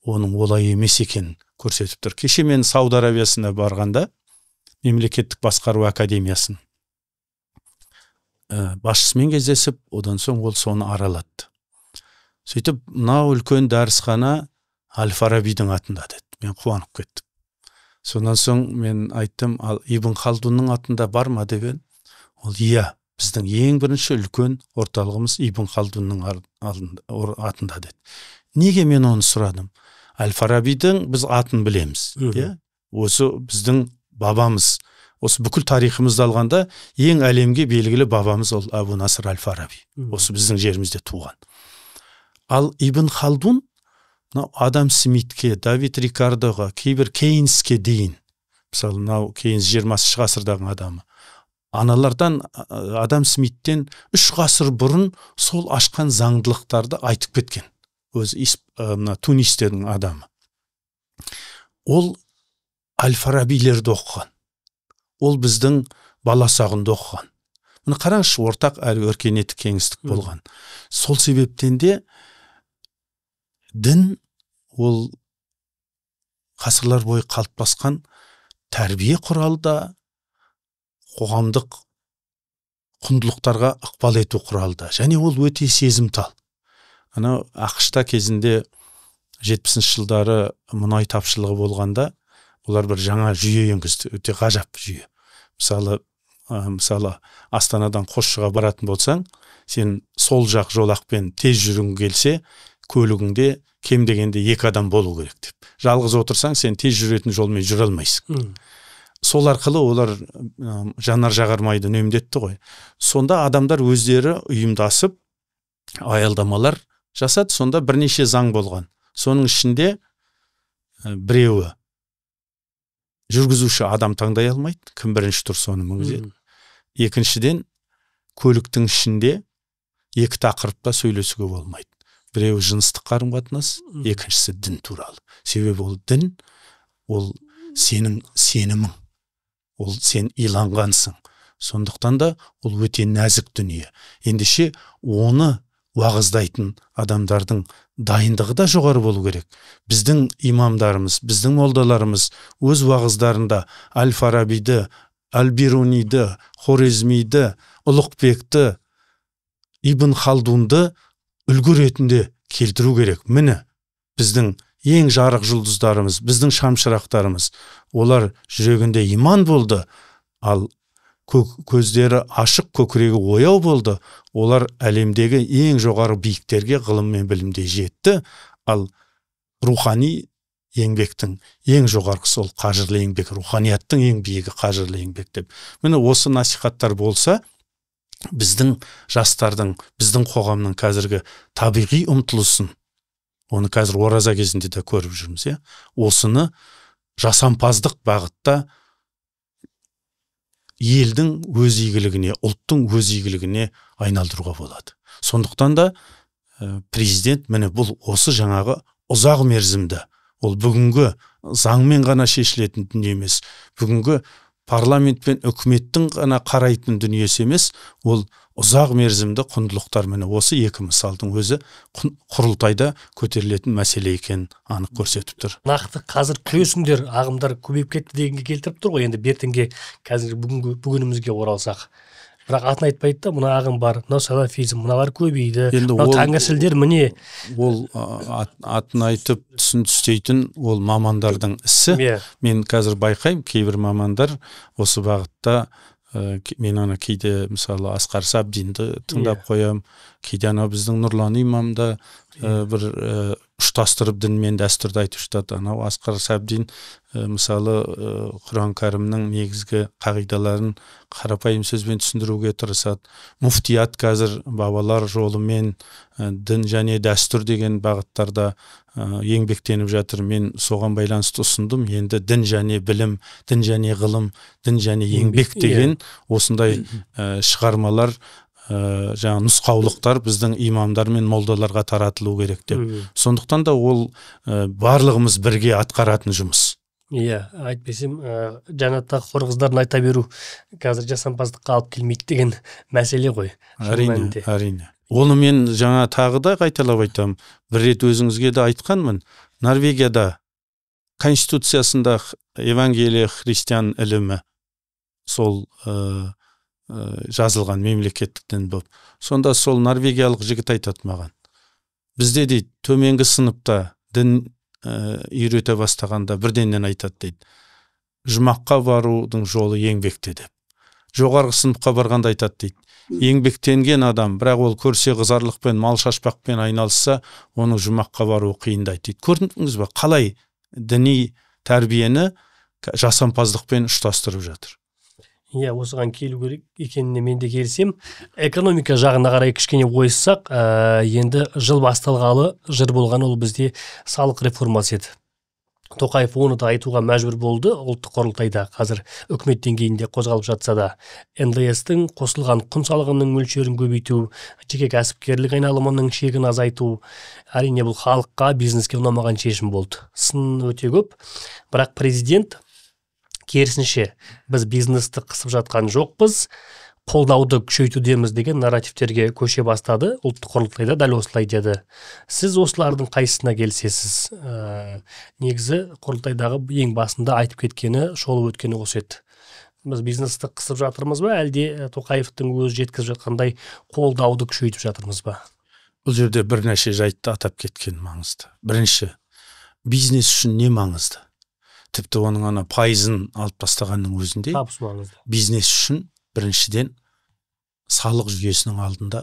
Speaker 1: оның олай емес екенін көрсетіп тұр. Кеше мен Сауд Арабиясына барғанда мемлекеттік басқару академиясын басшысымен кездесіп, одан соң ол соны аралатты. Сөйтіп, мынау үлкен дәрісхана Әл-Фарабидің атында деді. Мен қуанып кеттім. Сонан соң мен айттым, ал Ибн Халдунның атында бар ма деп едім. Ол иә, біздің ең бірінші үлкен орталығымыз Ибн Халдунның атында деді. Неге мен оны сұрадым? Әл-Фарабидің біз атын білеміз. Иә? Осы біздің бабамыз. Осы бүкіл тарихымызды алғанда ең әлемге белгілі бабамыз ол Әбу Насыр Әл-Фараби. Осы біздің жерімізде туған. Ал Ибн Халдун мынау Адам Смитке, Давид Рикардоға, кейбір Кейнске дейін, мысалы мынау Кейнс 20 ғасырдағы адамы. Аналардан, Адам Смиттен 3 ғасыр бұрын сол ашқан заңдылықтарды айтып кеткен. Өзі мына Тунистердің адамы. Ол Әл-Фарабилерді оқыған. Ол біздің Баласағұнды оқыған. Міне қараңызшы, ортақ әрі өркениеттік кеңістік болған. Сол себептен де дін ол ғасырлар бойы қалыптасқан тәрбие құралы да, қоғамдық құндылықтарға ықпал ету құралы да. Және ол өте сезімтал. Анау АҚШ-та кезінде 70 жылдары мұнай тапшылығы болғанда олар бір жаңа жүйе енгізді, өте ғажап жүйе. Мысалы Астанадан Қосшыға баратын болсаң, сен сол жақ жолақпен тез жүргің келсе, көлігіңде кем дегенде 2 адам болу керек деп. Жалғыз отырсаң, сен тез жүретін жолмен жүре алмайсың. Сол арқылы олар жанар жағармайды үнемдетті ғой. Сонда адамдар өздері ұйымдасып аялдамалар жасады. Сонда бірнеше заң болған. Соның ішінде біреуі жүргізуші адам таңдай алмайды, кім бірінші тұр соны мінгізеді. Екіншіден, көліктің ішінде екі тақырыпта сөйлесуге болмайды. Біреуі жыныстық қарым-қатынас, екіншісі дін туралы. Себебі ол дін, ол сенің сенімің. Ол сен иланғансың. Сондықтан да ол өте нәзік дүние. Ендеше оны уағыздайтын адамдардың дайындығы да жоғары болу керек. Біздің имамдарымыз, біздің молдаларымыз өз уағыздарында Әл-Фарабиді, Әл-Бируниді, Хорезмиді, Ұлықбекті, Ибн Халдунды үлгі ретінде келтіру керек. Міне, біздің ең жарық жұлдыздарымыз, біздің шамшырақтарымыз, олар жүрегінде иман болды, ал көздері ашық, көкірегі ояу болды. Олар әлемдегі ең жоғары биіктерге ғылым мен білімде жетті. Ал рухани еңбектің ең жоғарғысы ол қажырлы еңбек, руханияттың ең биігі қажырлы еңбек деп. Міне, осы насихаттар болса, біздің жастардың, біздің қоғамның қазіргі табиғи ұмтылысын, оны қазір ораза кезінде де көріп жүрміз, иә? Осыны жасампаздық бағытта елдің өз игілігіне, ұлттың өз игілігіне айналдыруға болады. Сондықтан да президент міне бұл осы жаңағы ұзақ мерзімді, ол бүгінгі заңмен ғана шешілетін дүние емес, бүгінгі парламент пен үкіметтің ғана қарайтын дүниесі емес, ол ұзақ мерзімді құндылықтар. Міне осы екі мысалдың өзі құрылтайда көтерілетін мәселе екенін анық көрсетіп тұр.
Speaker 2: Нақты қазір күресіңдер, ағымдар көбейіп кетті дегенге келтіріп тұр ғой. Енді бертінге қазір бүгінімізге оралсақ, бірақ атын айтпайды да, мына ағым бар, мынау салафизм, мыналар көбейді, мынау тәңіршілдер, міне.
Speaker 1: Ол атын айтып түсін түстейтін ол мамандардың ісі. Мен қазір байқаймын, кейбір мамандар осы бағытта, мен ана кейде мысалы Асқар Сабдинді тыңдап қоям, кейде ана біздің Нұрлан имамда бір ұштастырып дін мен дәстүрді айтып жатады. Анау Асқар Сабдин мысалы Құран Кәрімнің негізгі қағидаларын қарапайым сөзбен түсіндіруге тырысады. Муфтият қазір бабалар жолымен дін және дәстүр деген бағыттарда еңбектеніп жатыр. Мен соған байланысты ұсындым. Енді дін және білім, дін және ғылым, дін және еңбек деген осындай шығармалар, жаңа нұсқаулықтар біздің имамдар мен молдаларға таратылу керек деп. Сондықтан да ол барлығымыз бірге атқаратын жұмыс.
Speaker 2: Иә, айтпесем, жәннаттағы хор қыздарын айта беру қазір жасампаздыққа алып келмейді деген мәселе ғой.
Speaker 1: Әрине, әрине. Оны мен жаңа тағы да қайталап айтамын. Бір рет өзіңізге де айтқанмын. Норвегияда конституциясында Евангелие христиан ілімі сол жазылған мемлекеттік дін болып. Сонда сол норвегиялық жігіт айтады маған. Бізде дейді төменгі сыныпта дін үйрете бастағанда бірденнен айтады дейді. Жұмаққа барудың жолы еңбекте деп. Жоғарғы сыныпқа барғанда айтады дейді. Еңбектенген адам, бірақ ол көрсе қызарлықпен, мал шашпақпен айналысса, оның жұмаққа баруы қиындайды дейді. Көрдіңіз бе, қалай діни тәрбиені жасампаздықпен ұштастырып жатыр.
Speaker 2: Иә, осыған келу керек екеніне мен де келісемін. Экономика жағына қарай кішкене ойыссақ, енді жыл басталғалы жыр болған ол бізде салық реформасы еді. Тоқаев оны да айтуға мәжбүр болды ұлттық құрылтайда, қазір үкімет деңгейінде қозғалып жатса да. НДС-тің қосылған құн салығының мөлшерін көбейту, жеке кәсіпкерлік айналымының шегін азайту, әрине бұл халыққа, бизнеске ұнамаған шешім болды. Сын өте көп, бірақ президент керісінше, біз бизнесті қысып жатқан жоқпыз, қолдауды күшейтудеміз деген нарративтерге көше бастады. Ұлттық құрылтайда дәл осылай деді. Сіз осылардың қайсысына келісесіз? Негізі құрылтайдағы ең басында айтып кеткені, шолып өткені осы еді. Біз бизнесті қысып жатырмыз ба, әлде Тоқаевтың өзі жеткізіп жатқандай қолдауды күшейтіп жатырмыз ба?
Speaker 1: Бұл жерде бірнеше жайтты атап кеткен маңызды. Бірінші, бизнес үшін не маңызды? Тіпті оның ана пайызын алып тастағанның өзінде
Speaker 2: табыс маңызды.
Speaker 1: Бизнес үшін біріншіден салық жүйесінің алдында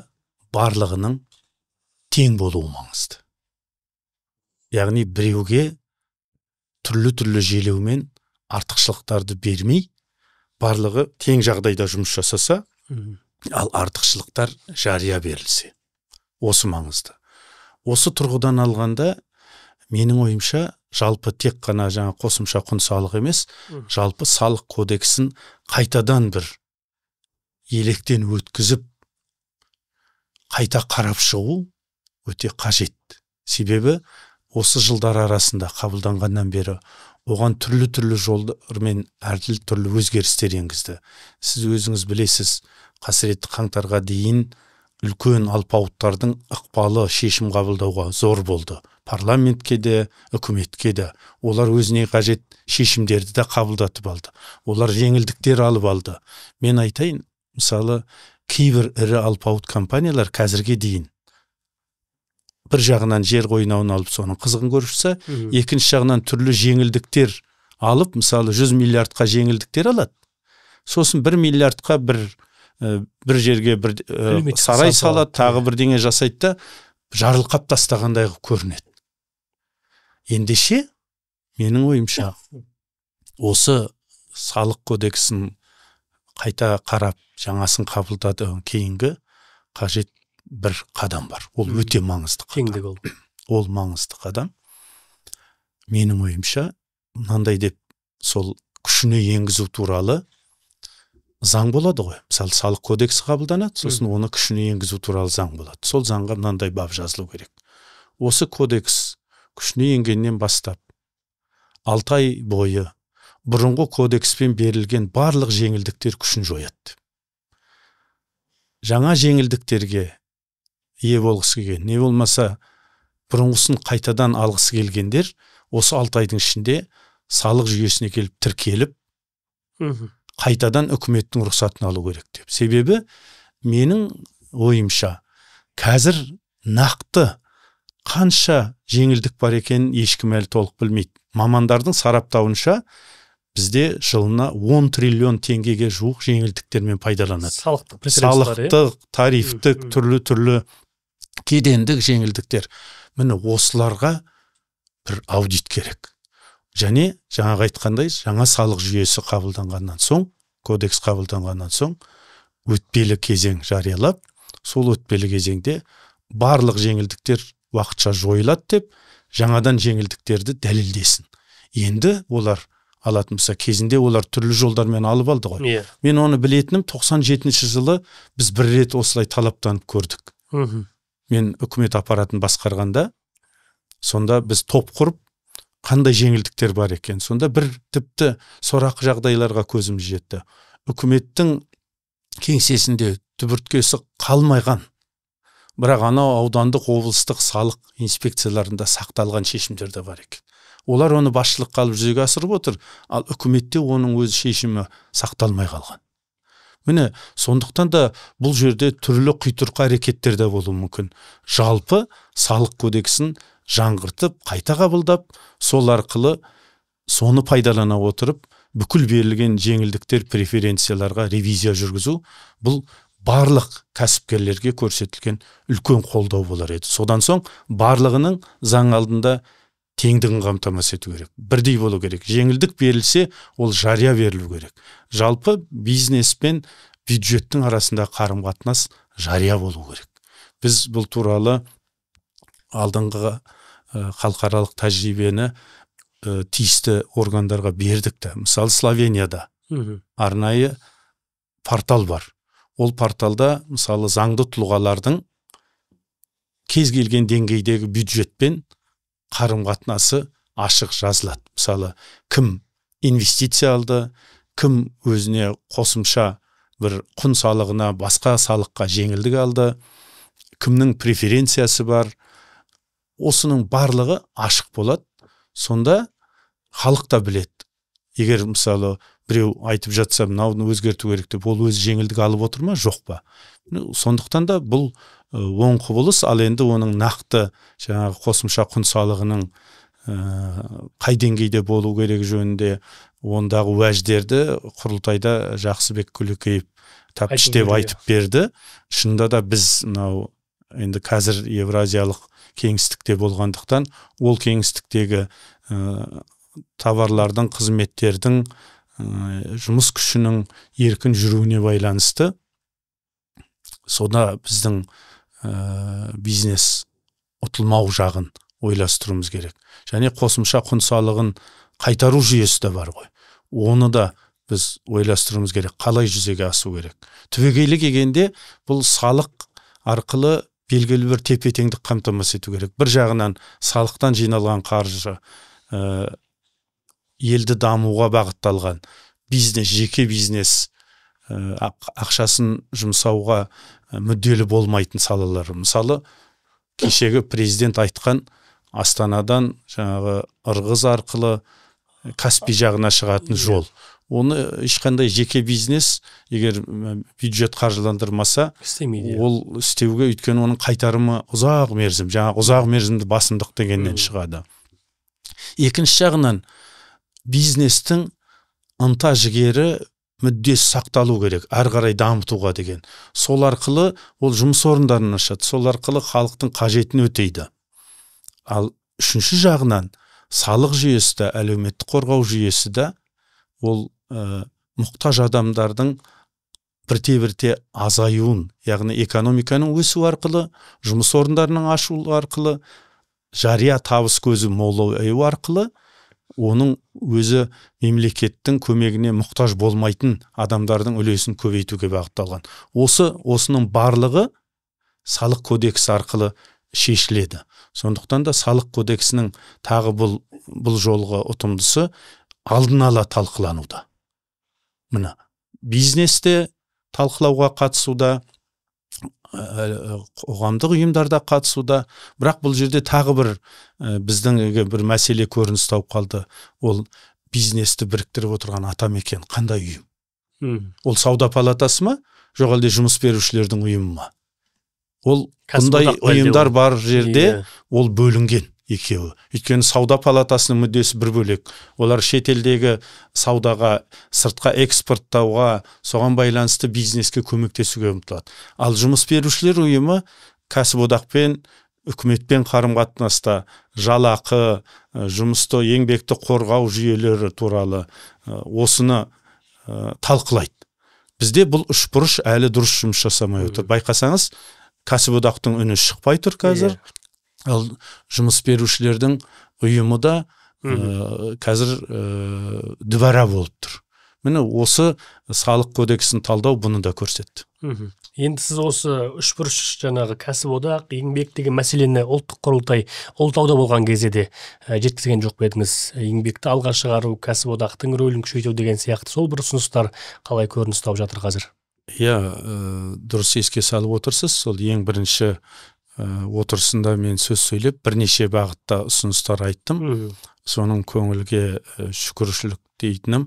Speaker 1: барлығының тең болуы маңызды. Яғни біреуге түрлі-түрлі желеумен артықшылықтарды бермей, барлығы тең жағдайда жұмыс жасаса, ал артықшылықтар жария берілсе. Осы маңызды. Осы тұрғыдан алғанда, менің ойымша, жалпы тек қана жаңа қосымша құн салығы емес, жалпы салық кодексін қайтадан бір електен өткізіп, қайта қарап шығу өте қажет. Себебі осы жылдар арасында қабылданғаннан бері Оған түрлі-түрлі жолдармен әртүрлі түрлі өзгерістер енгізді. Сіз өзіңіз білесіз, қасіретті қаңтарға дейін үлкен алпауыттардың ықпалы шешім қабылдауға зор болды. Парламентке де, үкіметке де. Олар өзіне қажет шешімдерді де қабылдатып алды. Олар жеңілдіктер алып алды. Мен айтайын, мысалы, кейбір ірі алпауыт компаниялар қазірге дейін бір жағынан жер қойнауын алып соның қызығын көріп жүрсе, екінші жағынан түрлі жеңілдіктер алып, мысалы 100 миллиардқа жеңілдіктер алады. Сосын 1 миллиардқа бір жерге бір сарай салады, тағы бірдеңе жасайды да жарылқап тастағандай қылып көрінеді. Ендеше, менің ойымша, осы салық кодексін қайта қарап, жаңасын қабылдады кейінгі қажет бір қадам бар. Ол өте маңызды қадам. Ол маңызды қадам. Менің ойымша, мынандай деп сол күшіне енгізу туралы заң болады ғой. Мысалы, салық кодексі қабылданады, сосын оны күшіне енгізу туралы заң болады. Сол заңға мынандай бап жазылу керек. Осы кодекс күшіне енгеннен бастап 6 ай бойы бұрынғы кодекспен берілген барлық жеңілдіктер күшін жояды. Жаңа жеңілдіктерге ие болғысы келген, не болмаса бұрынғысын қайтадан алғысы келгендер осы 6 айдың ішінде салық жүйесіне келіп тіркеліп, қайтадан үкіметтің рұқсатын алу керек деп. Себебі менің ойымша, қазір нақты қанша жеңілдік бар екенін ешкім әлі толық білмейді. Мамандардың сараптауынша бізде жылына 10 триллион теңгеге жуық жеңілдіктермен пайдаланады. Салықтық, тарифтік, түрлі-түрлі кедендік жеңілдіктер. Міне осыларға бір аудит керек. Және жаңағы айтқандай, жаңа салық жүйесі қабылданғаннан соң, кодекс қабылданғаннан соң өтпелі кезең жариялап, сол өтпелі кезеңде барлық жеңілдіктер уақытша жойылады деп, жаңадан жеңілдіктерді дәлелдесін. Енді олар алатын болса, кезінде олар түрлі жолдармен алып алды ғой. Yeah. Мен оны білетінім 97-ші жылы біз бір рет осылай талаптанып көрдік. Мен үкімет аппаратын басқарғанда, сонда біз топ құрып, қандай жеңілдіктер бар екен. Сонда бір тіпті сорақы жағдайларға көзіміз жетті. Үкіметтің кеңсесінде түбірткесі қалмайған, бірақ анау аудандық, облыстық салық инспекцияларында сақталған шешімдер де бар екен. Олар оны басшылыққа алып жүзеге асырып отыр, ал үкіметте оның өз шешімі сақталмай қалған. Міне, сондықтан да бұл жерде түрлі құйтырқы әрекеттер де болуы мүмкін. Жалпы салық кодексін жаңғыртып, қайта қабылдап, сол арқылы соны пайдалана отырып, бүкіл берілген жеңілдіктер, преференцияларға ревизия жүргізу, бұл барлық кәсіпкерлерге көрсетілген үлкен қолдау болар еді. Содан соң барлығының заң алдында теңдігін қамтамасыз ету керек. Бірдей болу керек. Жеңілдік берілсе, ол жария берілу керек. Жалпы бизнес пен бюджеттің арасында қарым-қатынас жария болу керек. Біз бұл туралы алдыңғы халықаралық тәжірибені тиісті органдарға бердік те. Мысалы, Словенияда арнайы портал бар. Ол порталда, мысалы, заңды тұлғалардың кез келген деңгейдегі бюджетпен қарым-қатынасы ашық жазылады. Мысалы, кім инвестиция алды, кім өзіне қосымша бір құн салығына, басқа салыққа жеңілдік алды, кімнің преференциясы бар, осының барлығы ашық болады. Сонда халық та біледі. Егер, мысалы, біреу айтып жатса, мынауны өзгерту керек деп, ол өзі жеңілдік алып отыр ма, жоқ па? Сондықтан да бұл оң құбылыс, ал енді оның нақты жаңағы қосымша құн салығының қай деңгейде болу керек жөнінде ондағы уәждерді құрылтайда Жақсыбек Күлекеев тәптіштеп айтып берді. Шынында да біз мынау енді қазір евразиялық кеңістікте болғандықтан, ол кеңістіктегі товарлардың, қызметтердің, жұмыс күшінің еркін жүруіне байланысты сонда біздің бизнес ұтылмау жағын ойластыруымыз керек. Және қосымша құн салығын қайтару жүйесі де бар ғой. Оны да біз ойластыруымыз керек, қалай жүзеге асу керек. Түбегейлі келгенде бұл салық арқылы белгілі бір тепе-теңдік қамтамасыз ету керек. Бір жағынан салықтан жиналған қаржы елді дамуға бағытталған бизнес, жеке бизнес ақшасын жұмсауға мүдделі болмайтын салалар. Мысалы, кешегі президент айтқан Астанадан жаңағы Ырғыз арқылы Каспий жағына шығатын жол. Оны ешқандай жеке бизнес, егер бюджет қаржыландырмаса,
Speaker 2: істемейді.
Speaker 1: Ол істеуге, өйткені оның қайтарымы ұзақ мерзім, жаңағы ұзақ мерзімді басымдық дегеннен шығады. Екінші жағынан, бизнестің ынта жігері, мүддесі сақталу керек, әрі қарай дамытуға деген. Сол арқылы ол жұмыс орындарын ашады, сол арқылы халықтың қажетін өтейді. Ал үшінші жағынан, салық жүйесі де, әлеуметтік қорғау жүйесі де ол мұқтаж адамдардың бірте-бірте азаюын, яғни экономиканың өсуі арқылы, жұмыс орындарының ашылуы арқылы, жария табыс көзі молаюы арқылы оның өзі мемлекеттің көмегіне мұқтаж болмайтын адамдардың үлесін көбейтуге бағытталған. Осының барлығы салық кодексі арқылы шешіледі. Сондықтан да салық кодексінің тағы бұл жолғы ұтымдысы алдын ала талқылануда. Міне, бизнесте талқылауға қатысуда, қоғамдық ұйымдарда қатысуда, бірақ бұл жерде тағы бір біздің бір мәселе көрініс тауып қалды. Ол бизнесті біріктіріп отырған атамекен қандай ұйым? Ол сауда палатасы ма, жоқ әлде жұмыс берушілердің ұйымы ма? Ол бұндай ұйымдар бар жерде ол бөлінген екеуі. Өйткені сауда палатасының мүддесі бір бөлек. Олар шетелдегі саудаға, сыртқа экспорттауға, соған байланысты бизнеске көмектесуге ұмтылады. Ал жұмыс берушілер ұйымы кәсіподақпен, үкіметпен қарым-қатынаста жалақы, жұмысты, еңбекті қорғау жүйелері туралы осыны талқылайды. Бізде бұл үшбұрыш әлі дұрыс жұмыс жасамай отыр. Байқасаңыз, кәсіподақтың үні шықпай тұр қазір. Ал жұмыс берушілердің ұйымы да қазір дүбара болып тұр. Міне, осы салық кодексін талдау бұны да көрсетті.
Speaker 2: Енді сіз осы үшбұрыш, жаңағы кәсіподақ, еңбек деген мәселені ұлттық құрылтай Ұлытауда болған кезде де жеткізген жоқ па едіңіз? Еңбекті алға шығару, кәсіподақтың рөлін күшейту деген сияқты сол бір ұсыныстар қалай көрініс тауып жатыр қазір?
Speaker 1: Иә, дұрыс еске салып отырсыз. Сол ең бірінші отырысында мен сөз сөйлеп, бірнеше бағытта ұсыныстар айттым. Соның көңілге шүкіршілік дейтінім,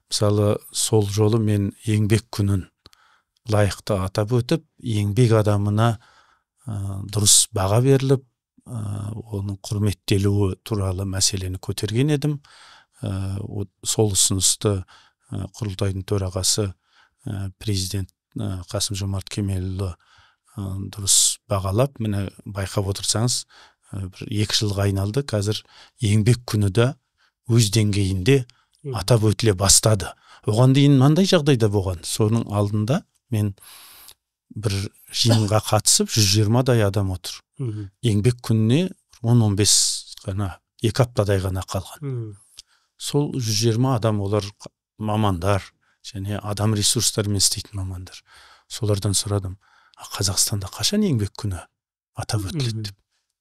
Speaker 1: мысалы, сол жолы мен еңбек күнін лайықты атап өтіп, еңбек адамына дұрыс баға беріліп, оның құрметтелуі туралы мәселені көтерген едім. Сол ұсынысты құрылтайдың төрағасы президент Қасым-Жомарт Кемелұлы дұрыс бағалап, міне, байқап отырсаңыз, бір 2 жылға айналды. Қазір еңбек күні де өз деңгейінде атап өтіле бастады. Оған дейін мынандай жағдайда болған. Соның алдында мен бір жиынға қатысып, 120-дай адам отыр. Еңбек күніне 10-15 ғана, 2 аптадай ғана қалған. Сол 120 адам, олар мамандар және адам ресурстарымен істейтін мамандар. Солардан сұрадым: Қазақстанда қашан еңбек күні атап өтіледі деп.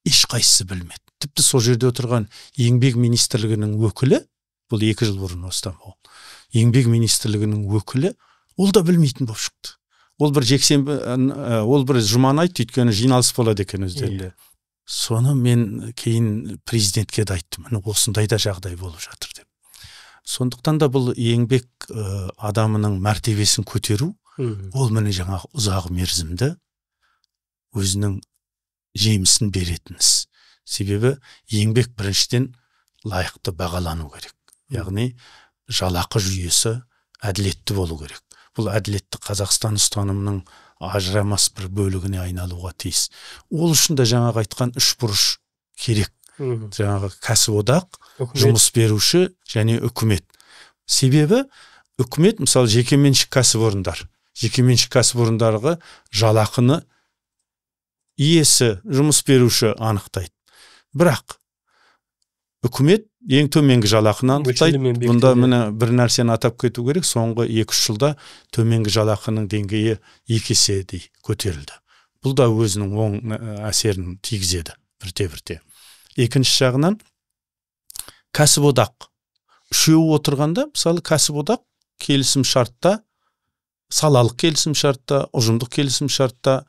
Speaker 1: Ешқайсысы білмеді. Тіпті сол жерде отырған еңбек министрлігінің өкілі, бұл 2 жыл бұрын осыдан болған, еңбек министрлігінің өкілі, ол да білмейтін болып шықты. Ол бір жексенбі, ол бір жұманы айтты, өйткені жиналыс болады екен өздерінде. Соны мен кейін президентке де айттым, міне, осындай да жағдай болып жатыр деп. Сондықтан да бұл еңбек адамының мәртебесін көтеру, ол міне жаңағы ұзақ мерзімді өзінің жемісін беретін іс. Себебі еңбек біріншіден лайықты бағалану керек. Яғни жалақы жүйесі әділетті болу керек. Бұл әділетті Қазақстан ұстанымының ажырамас бір бөлігіне айналуға тиіс. Ол үшін де жаңағы айтқан үш бұрыш керек. Жаңағы кәсіподақ, жұмыс беруші және үкімет. Себебі үкімет, мысалы, жекеменшік кәсіпорындар. Жекеменшік кәсіпорындарға жалақыны иесі, жұмыс беруші анықтайды. Бірақ үкімет ең төменгі жалақыны анықтайды. Бұнда міне бір нәрсені атап кету керек. Соңғы 2-3 жылда төменгі жалақының деңгейі 2 еседей көтерілді. Бұл да өзінің оң әсерін тигізеді бірте-бірте. Екінші жағынан кәсіподақ. Үшеуі отырғанда, мысалы, кәсіподақ келісім шартта, салалық келісім шартта, ұжымдық келісім шартта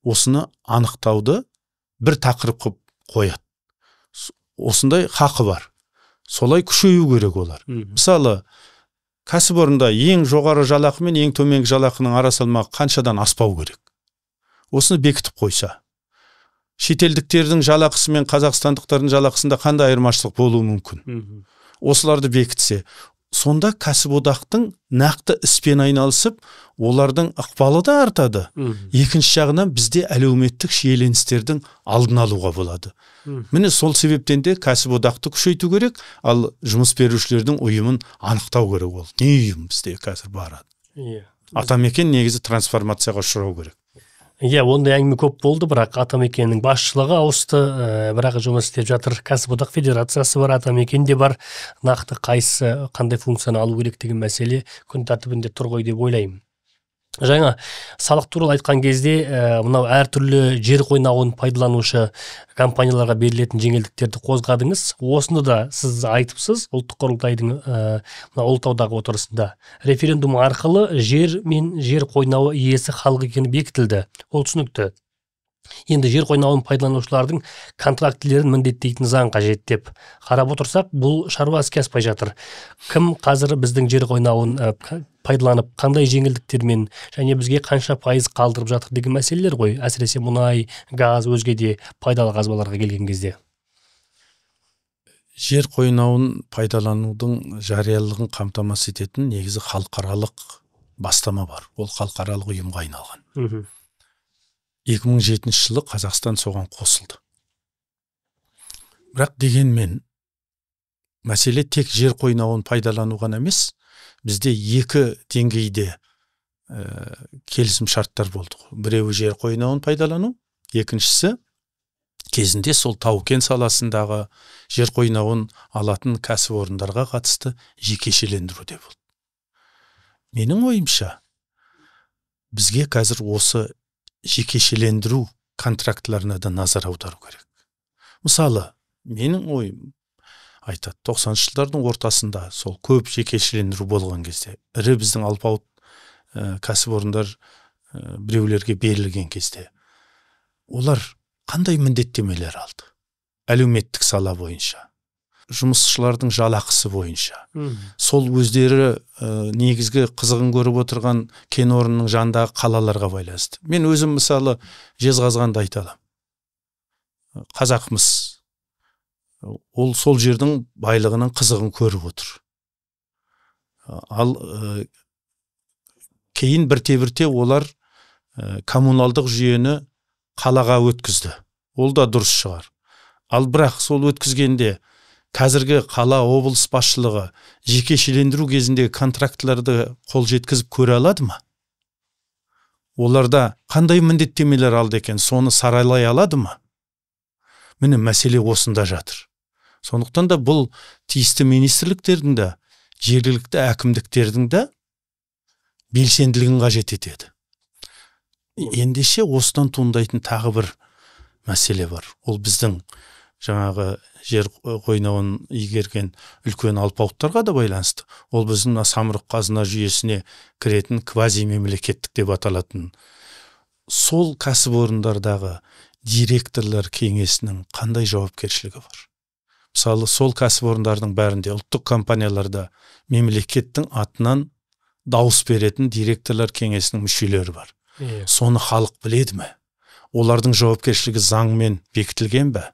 Speaker 1: осыны анықтауды бір тақырып қылып қояды. Осындай хақы бар. Солай күшею керек олар. Мысалы, кәсіпорында ең жоғары жалақы мен ең төменгі жалақының ара салмағы қаншадан аспау керек? Осыны бекітіп қойса. Шетелдіктердің жалақысы мен қазақстандықтардың жалақысында қандай айырмашылық болуы мүмкін? Осыларды бекітсе, сонда кәсіподақтың нақты іспен айналысып, олардың ықпалы да артады. Екінші жағынан бізде әлеуметтік шиеленістердің алдын алуға болады. Міне, сол себептен де кәсіподақты күшейту керек, ал жұмыс берушілердің ұйымын анықтау керек. Ол не ұйым бізде қазір барады? Атамекен негізі трансформацияға ұшырау керек.
Speaker 2: Иә, ондай әңгіме көп болды, бірақ Атамекеннің басшылығы ауысты, бірақ жұмыс істеп жатыр. Кәсіподақ федерациясы бар, Атамекен де бар. Нақты қайсысы қандай функцияны алу керек деген мәселе күн тәртібінде тұр ғой деп ойлаймын. Жаңа салық туралы айтқан кезде, мынау әртүрлі жер қойнауын пайдаланушы компанияларға берілетін жеңілдіктерді қозғадыңыз. Осыны да сіз айтыпсыз ұлттық құрылтайдың мына Ұлытаудағы отырысында. Референдум арқылы жер мен жер қойнауы иесі халық екені бекітілді. Ол түсінікті. Енді жер қойнауын пайдаланушылардың контрактілерін міндеттейтін заң қажет деп қарап отырсақ, бұл шаруа іске аспай жатыр. Кім қазір біздің жер қойнауын пайдаланып, қандай жеңілдіктермен және бізге қанша пайыз қалдырып жатыр деген мәселелер ғой, әсіресе мұнай, газ, өзге де пайдалы қазбаларға келген кезде.
Speaker 1: Жер қойнауын пайдаланудың жариялылығын қамтамасыз ететін негізі халықаралық бастама бар. Ол халықаралық ұйымға айналған. 2007 жылы Қазақстан соған қосылды. Бірақ дегенмен мәселе тек жер қойнауын пайдалану ғана емес, бізде екі деңгейде келісім шарттар болды. Біреуі жер қойнауын пайдалану, екіншісі кезінде сол тау-кен саласындағы жер қойнауын алатын кәсіпорындарға қатысты жекешелендіру де болды. Менің ойымша, бізге қазір осы жекешелендіру контрактыларына да назар аудару керек. Мысалы, менің ойым айтады, 90-шы жылдардың ортасында сол көп жекешелендіру болған кезде, ірі біздің алпауыт кәсіпорындар біреулерге берілген кезде, олар қандай міндеттемелер алды? Әлеуметтік сала бойынша, жұмысшылардың жалақысы бойынша. Сол өздері негізгі қызығын көріп отырған кен орнының жанындағы қалаларға байланысты. Мен өзім мысалы Жезқазғанды айта аламын. Қазақмыз. Ол сол жердің байлығының қызығын көріп отыр. Ал кейін бірте-бірте олар коммуналдық жүйені қалаға өткізді. Ол да дұрыс шығар. Ал бірақ сол өткізгенде қазіргі қала облыс басшылығы жекешелендіру кезіндегі контрактыларды қол жеткізіп көре алады ма? Оларда қандай міндеттемелер алды екен, соны саралай алады ма? Міне, мәселе осында жатыр. Сондықтан да бұл тиісті министрліктердің де, жергілікті әкімдіктердің де белсенділігін қажет етеді. Ендеше осыдан туындайтын тағы бір мәселе бар. Ол біздің жаңағы жер қойнауын игерген үлкен алпауыттарға да байланысты. Ол біздің мына Самұрық қазына жүйесіне кіретін квазимемлекеттік деп аталатын сол кәсіпорындардағы директорлар кеңесінің қандай жауапкершілігі бар? Мысалы, сол кәсіпорындардың бәрінде, ұлттық компанияларда мемлекеттің атынан дауыс беретін директорлар кеңесінің мүшелері бар. Соны халық біледі ме? Олардың жауапкершілігі заңмен бекітілген бе?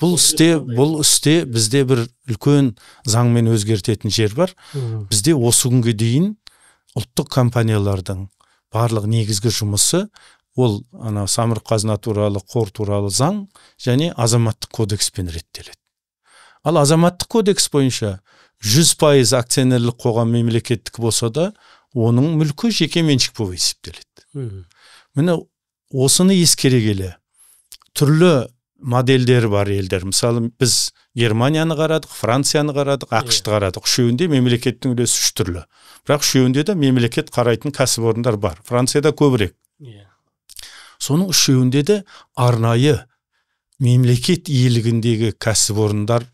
Speaker 1: Бұл істе бізде бір үлкен заңмен өзгертетін жер бар. Бізде осы күнге дейін ұлттық компаниялардың барлық негізгі жұмысы ол ана Самұрық қазына туралы, қор туралы заң және азаматтық кодекспен реттеледі. Ал азаматтық кодекс бойынша 100% акционерлік қоғам мемлекеттік болса да, оның мүлкі жеке меншік болып есептеледі. Міне, осыны ескере келе түрлі модельдері бар елдер. Мысалы, біз Германияны қарадық, Францияны қарадық, АҚШ-ты қарадық. Үшеуінде мемлекеттің үлесі үш түрлі. Бірақ үшеуінде де мемлекет қарайтын кәсіпорындар бар. Францияда көбірек. Соның үшеуінде де арнайы мемлекет иелігіндегі кәсіпорындар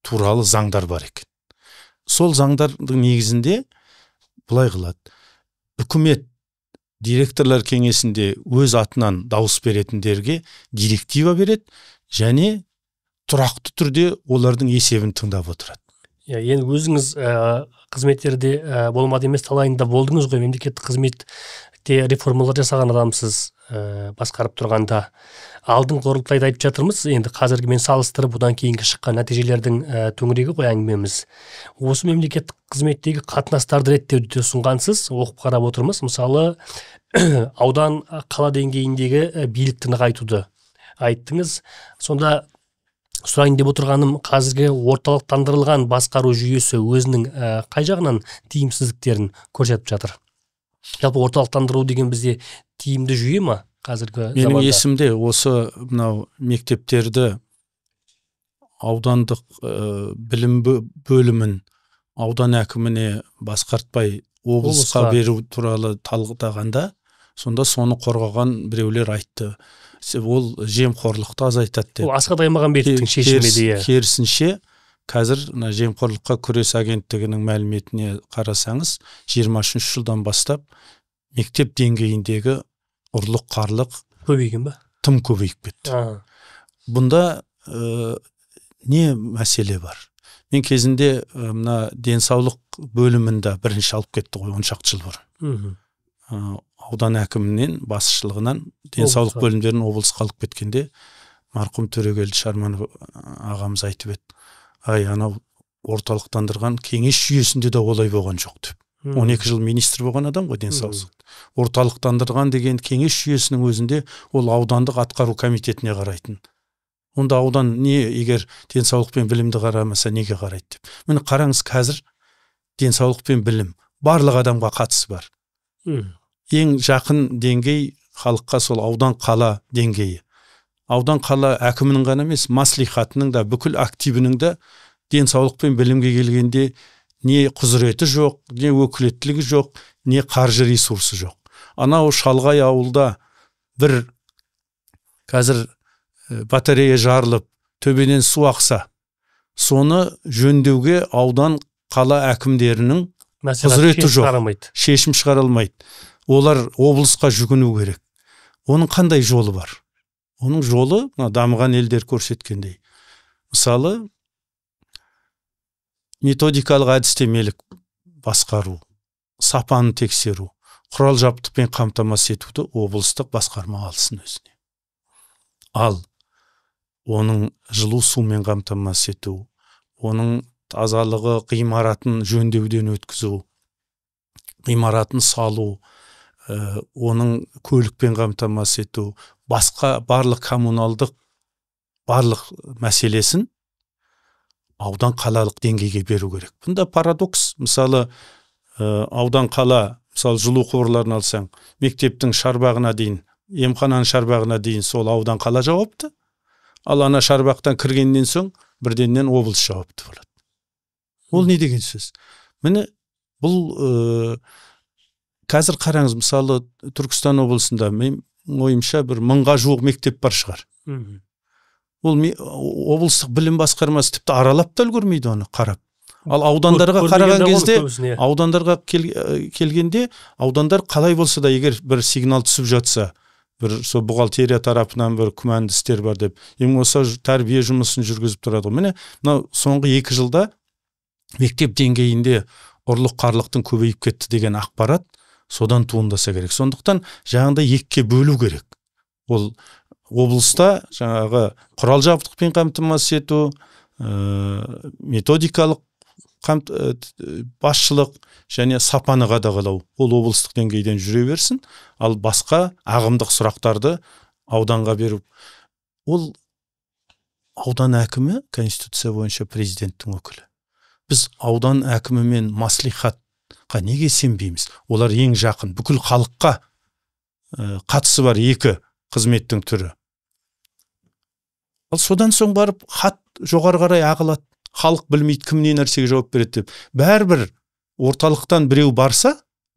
Speaker 1: туралы заңдар бар екен. Сол заңдардың негізінде былай қылады. Үкімет директорлар кеңесінде өз атынан дауыс беретіндерге директива береді және тұрақты түрде олардың есебін тыңдап отырады.
Speaker 2: Енді өзіңіз қызметтерде болмады емес, талайында болдыңыз ғой, мемлекеттік қызметте реформалар жасаған адамсыз, басқарып тұрғанда. Алдыңғы құрылтайда айтып жатырмыз, енді қазіргімен салыстырып, одан кейінгі шыққан нәтижелердің төңірегі ғой әңгімеміз. Осы мемлекеттік қызметтегі қатынастарды реттеуді де ұсынғансыз, оқып қарап отырмыз. Мысалы, аудан, қала деңгейіндегі билікті нығайтуды айттыңыз. Сонда сұрайын деп отырғаным, қазіргі орталықтандырылған басқару жүйесі өзінің қай жағынан тиімсіздіктерін көрсетіп жатыр? Жалпы орталықтандыру деген бізде тиімді жүйе ма қазіргі заманда?
Speaker 1: Менің есімде осы мынау мектептерді аудандық білім бөлімін аудан әкіміне басқартпай облысқа беру туралы талқылағанда, сонда соны қорғаған біреулер айтты. Ол жемқорлықты азайтады деп.
Speaker 2: Ол Асхат Аймағамбетовтің шешімі еді.
Speaker 1: Керісінше, қазір мына жемқорлыққа күрес агенттігінің мәліметіне қарасаңыз, 23 жылдан бастап мектеп деңгейіндегі ұрлық-қарлық
Speaker 2: көбейген ба?
Speaker 1: Тым көбейіп кетті. Бұнда не мәселе бар? Мен кезінде мына денсаулық бөлімінде бірінші алып кетті ғой, 10 шақты жыл бұрын. Аудан әкімінен, басшылығынан денсаулық бөлімдерін облысқа алып кеткенде марқұм Төрегелді Шарманов ағамыз айтып еді: "Ай, анау орталықтандырған кеңес жүйесінде де олай болған жоқ" деп. 12 жыл министр болған адам ғой денсаулық. Орталықтандырған деген кеңес жүйесінің өзінде ол аудандық атқару комитетіне қарайтын. Онда аудан не, егер денсаулық пен білімді қарамаса, неге қарайды деп. Міне қараңыз, қазір денсаулық пен білім барлық адамға қатысы бар. Ең жақын деңгей халыққа сол аудан қала деңгейі. Аудан қала әкімінің ғана емес, маслихатының да, бүкіл активінің де денсаулық пен білімге келгенде не құзыреті жоқ, не өкілеттілігі жоқ, не қаржы ресурсы жоқ. Анау шалғай ауылда бір қазір батарея жарылып, төбеден су ақса, соны жөндеуге аудан қала әкімдерінің құзыреті жоқ, шешім шығара алмайды. Олар облысқа жүгіну керек. Оның қандай жолы бар? Оның жолы мына дамыған елдер көрсеткендей. Мысалы, методикалық әдістемелік басқару, сапаны тексеру, құрал жабдықпен қамтамасыз етуді облыстық басқарма алсын өзіне. Ал оның жылу сумен қамтамасыз ету, оның тазалығы, ғимаратын жөндеуден өткізу, ғимаратын салу, оның көлікпен қамтамасыз ету, басқа барлық коммуналдық барлық мәселесін аудан қалалық деңгейге беру керек. Бұнда парадокс, мысалы, аудан қала, мысалы, жылу құбырларын алсаң, мектептің шарбағына дейін, емхананың шарбағына дейін сол аудан қала жауапты. Ал ана шарбақтан кіргеннен соң бірденнен облыс жауапты болады. Ол не деген сөз? Міне бұл қазір қараңыз, мысалы, Түркістан облысында мен ойымша бір 1000-ға жуық мектеп бар шығар. Ол облыстық білім басқармасы тіпті аралап та үлгермейді оны қарап. Ал аудандарға қараған кезде, аудандарға келгенде, аудандар қалай болса да, егер бір сигнал түсіп жатса, бір сол бухгалтерия тарапынан бір күмәнді істер бар деп, ең болмаса тәрбие жұмысын жүргізіп тұрады ғой. Міне мынау соңғы 2 жылда мектеп деңгейінде ұрлық-қарлықтың көбейіп кетті деген ақпарат содан туындаса керек. Сондықтан жаңағыдай екіге бөлу керек. Ол облыста жаңағы құрал жабдықпен қамтамасыз ету, методикалық басшылық және сапаны қадағалау, ол облыстық деңгейден жүре берсін, ал басқа ағымдық сұрақтарды ауданға беру. Ол аудан әкімі конституция бойынша президенттің өкілі. Біз аудан әкімі мен маслихатқа неге сенбейміз? Олар ең жақын, бүкіл халыққа қатысы бар екі қызметтің түрі. Ал содан соң барып хат жоғары қарай ағылады. Халық білмейді кім не нәрсеге жауап береді деп. Бәрібір орталықтан біреу барса,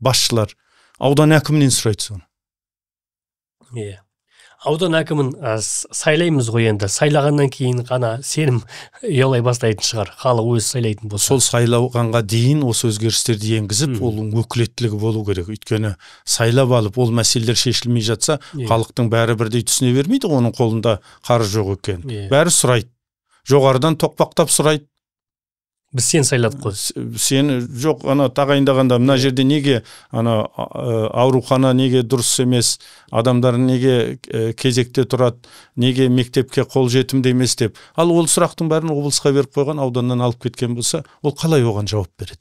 Speaker 1: басшылар аудан әкімінен сұрайды соны.
Speaker 2: Иә. Аудан әкімін сайлаймыз ғой енді. Сайлағаннан кейін ғана сенім ұялай бастайтын шығар. Халық өзі сайлайтын болса.
Speaker 1: Сол сайлағанға дейін осы өзгерістерді енгізіп, оның өкілеттілігі болу керек. Өйткені сайлап алып, ол мәселелер шешілмей жатса, халықтың бәрі бірдей түсіне бермейді, оның қолында қаржы жоқ екен. Бәрі сұрайды. Жоғарыдан тоқпақтап сұрайды.
Speaker 2: Біз сен сайладық қой.
Speaker 1: Сені жоқ, ана тағайындағанда мына жерде неге ана аурухана неге дұрыс емес, адамдар неге кезекте тұрады, неге мектепке қол жетімді емес деп. Ал ол сұрақтың бәрін облысқа беріп қойған, ауданнан алып кеткен болса, ол қалай оған жауап береді?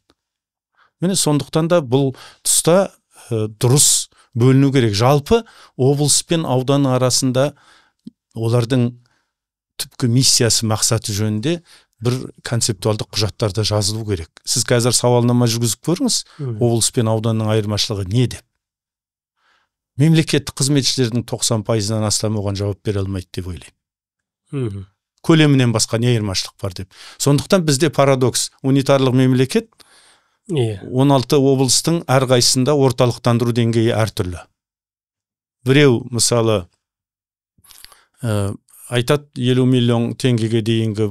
Speaker 1: Міне, сондықтан да бұл тұста дұрыс бөліну керек. Жалпы облыс пен аудан арасында олардың түпкі миссиясы, мақсаты жөнінде бір концептуалдық құжаттарда жазылу керек. Сіз қазір сауалнама жүргізіп көріңіз, облыс пен ауданның айырмашылығы не деп. Мемлекеттік қызметшілердің 90%-нан астамы оған жауап бере алмайды деп ойлаймын. Көлемінен басқа не айырмашылық бар деп. Сондықтан бізде парадокс, унитарлық мемлекет, 16 облыстың әрқайсысында орталықтандыру деңгейі әртүрлі. Біреу, мысалы, айтады 50 миллион теңгеге дейінгі,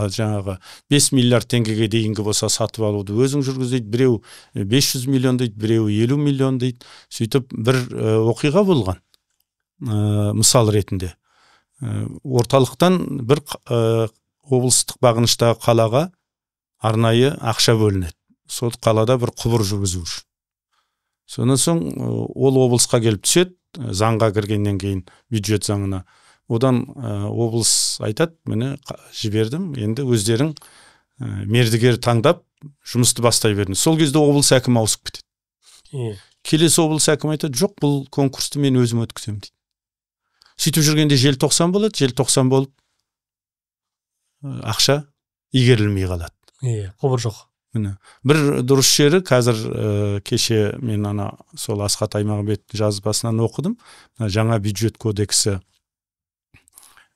Speaker 1: жаңағы 5 миллиард теңгеге дейінгі болса сатып алуды өзің жүргіз дейді, біреу 500 миллион дейді, біреу 50 миллион дейді. Сөйтіп бір оқиға болған, мысал ретінде. Орталықтан бір облыстық бағыныштағы қалаға арнайы ақша бөлінеді. Сол қалада бір құбыр жүргізу үшін. Сонан соң ол облысқа келіп түседі, заңға кіргеннен кейін бюджет заңына. Одан облыс айтады, міне жібердім, енді өздерің мердігер таңдап жұмысты бастай беріңіз. Сол кезде облыс әкімі ауысып кетеді. Келесі облыс әкімі айтады, жоқ, бұл конкурсты мен өзім өткіземін дейді. Сөйтіп жүргенде желтоқсан болады, желтоқсан болып ақша игерілмей қалады.
Speaker 2: Құбыр жоқ.
Speaker 1: Міне, бір дұрыс жері қазір кеше мен ана сол Асхат Аймағамбетовтің жазбасынан оқыдым. Жаңа бюджет кодексі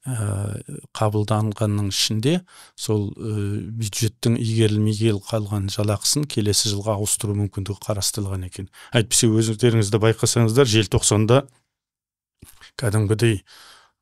Speaker 1: қабылданғанның ішінде сол бюджеттің игерілмей қалған жалақысын келесі жылға ауыстыру мүмкіндігі қарастырылған екен. Әйтпесе өздеріңіз де байқасаңыздар, желтоқсанда кәдімгідей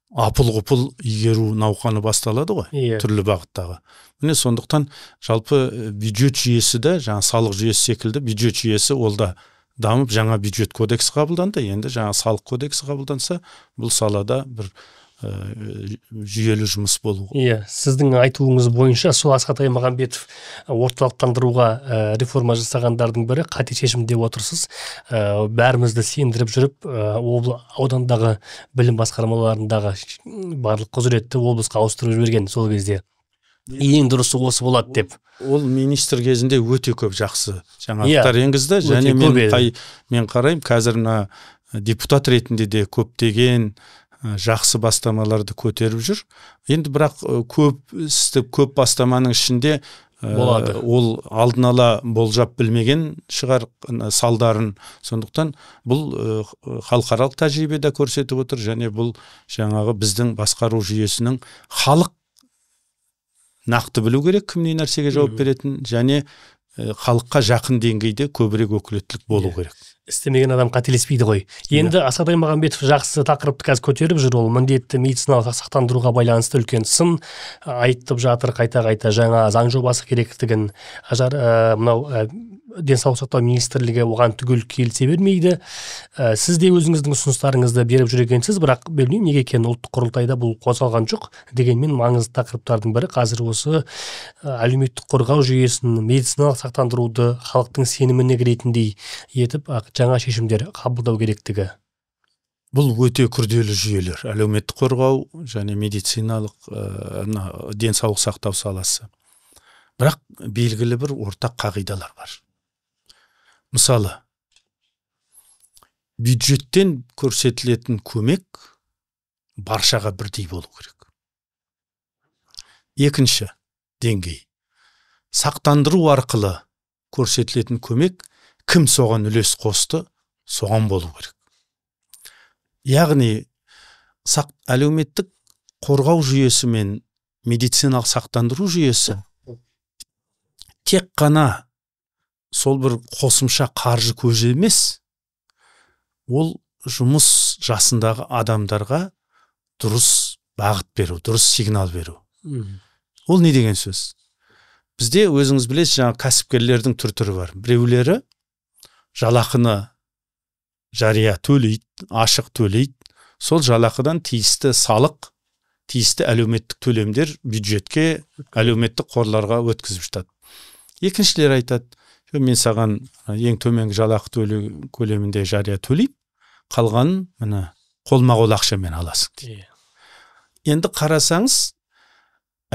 Speaker 1: апыл-ғұпыл игеру науқаны басталады ғой, түрлі бағыттағы. Міне, сондықтан жалпы бюджет жүйесі де, жаңа салық жүйесі секілді бюджет жүйесі ол да дамып, жаңа бюджет кодексі қабылданды. Енді жаңа салық кодексі қабылданса, бұл салада бір жүйелі жұмыс болу.
Speaker 2: Сіздің айтуыңыз бойынша сол Асхат Аймағамбетов орталықтандыруға реформа жасағандардың бірі, қате шешім деп отырсыз. Бәрімізді сендіріп жүріп, аудандағы білім басқармаларындағы барлық құзыретті облысқа ауыстырып жіберген сол кезде. Ең дұрысы осы болады деп.
Speaker 1: Ол министр кезінде өте көп жақсы жаңалықтар енгізді. Және мен қараймын, қазір мына депутат ретінде де көптеген жақсы бастамаларды көтеріп жүр. Енді бірақ көп істі, көп бастаманың ішінде
Speaker 2: болады.
Speaker 1: Ол алдын ала болжап білмеген шығар салдарын. Сондықтан бұл халықаралық тәжірибеде көрсетіп отыр, және бұл жаңағы біздің басқару жүйесінің халық нақты білу керек, кім не нәрсеге жауап беретін, және халыққа жақын деңгейде көбірек өкілеттілік болу керек.
Speaker 2: Істемеген адам қателеспейді ғой. Енді Асхат Аймағамбетов жақсы тақырыпты қазір көтеріп жүр. Ол міндетті медициналық сақтандыруға байланысты үлкен сын айтып жатыр, қайта-қайта жаңа заң жобасы керектігін. Мынау денсаулық сақтау министрлігі оған түгел келісе бермейді. Сіз де өзіңіздің ұсыныстарыңызды беріп жүр екенсіз, бірақ білмеймін неге екенін, ұлттық құрылтайда бұл қозғалған жоқ. Дегенмен маңызды тақырыптардың бірі қазір осы әлеуметтік қорғау жүйесін, медициналық сақтандыруды халықтың сеніміне кіретіндей етіп жаңа шешімдер қабылдау керектігі.
Speaker 1: Бұл өте күрделі жүйелер, әлеуметтік қорғау және медициналық денсаулық сақтау саласы. Бірақ белгілі бір ортақ қағидалар бар. Мысалы, бюджеттен көрсетілетін көмек баршаға бірдей болу керек. Екінші деңгей, сақтандыру арқылы көрсетілетін көмек кім соған үлес қосты, соған болу керек. Яғни, әлеуметтік қорғау жүйесі мен медициналық сақтандыру жүйесі тек қана сол бір қосымша қаржы көзі емес, ол жұмыс жасындағы адамдарға Дұрыс бағыт беру, дұрыс сигнал беру. Ол не деген сөз? Бізде, өзіңіз білесіз, жаңа кәсіпкерлердің түр-түрі бар. Біреулері жалақыны жария төлейді, ашық төлейді. Сол жалақыдан тиісті салық, тиісті әлеуметтік төлемдер бюджетке, әлеуметтік қорларға өткізіп жатады. Екіншілер айтады: мен саған ең төменгі жалақы төлеу көлемінде жария төлеймін, қалғанын міне қолма-қол ақшамен аласың дейді. Енді қарасаңыз,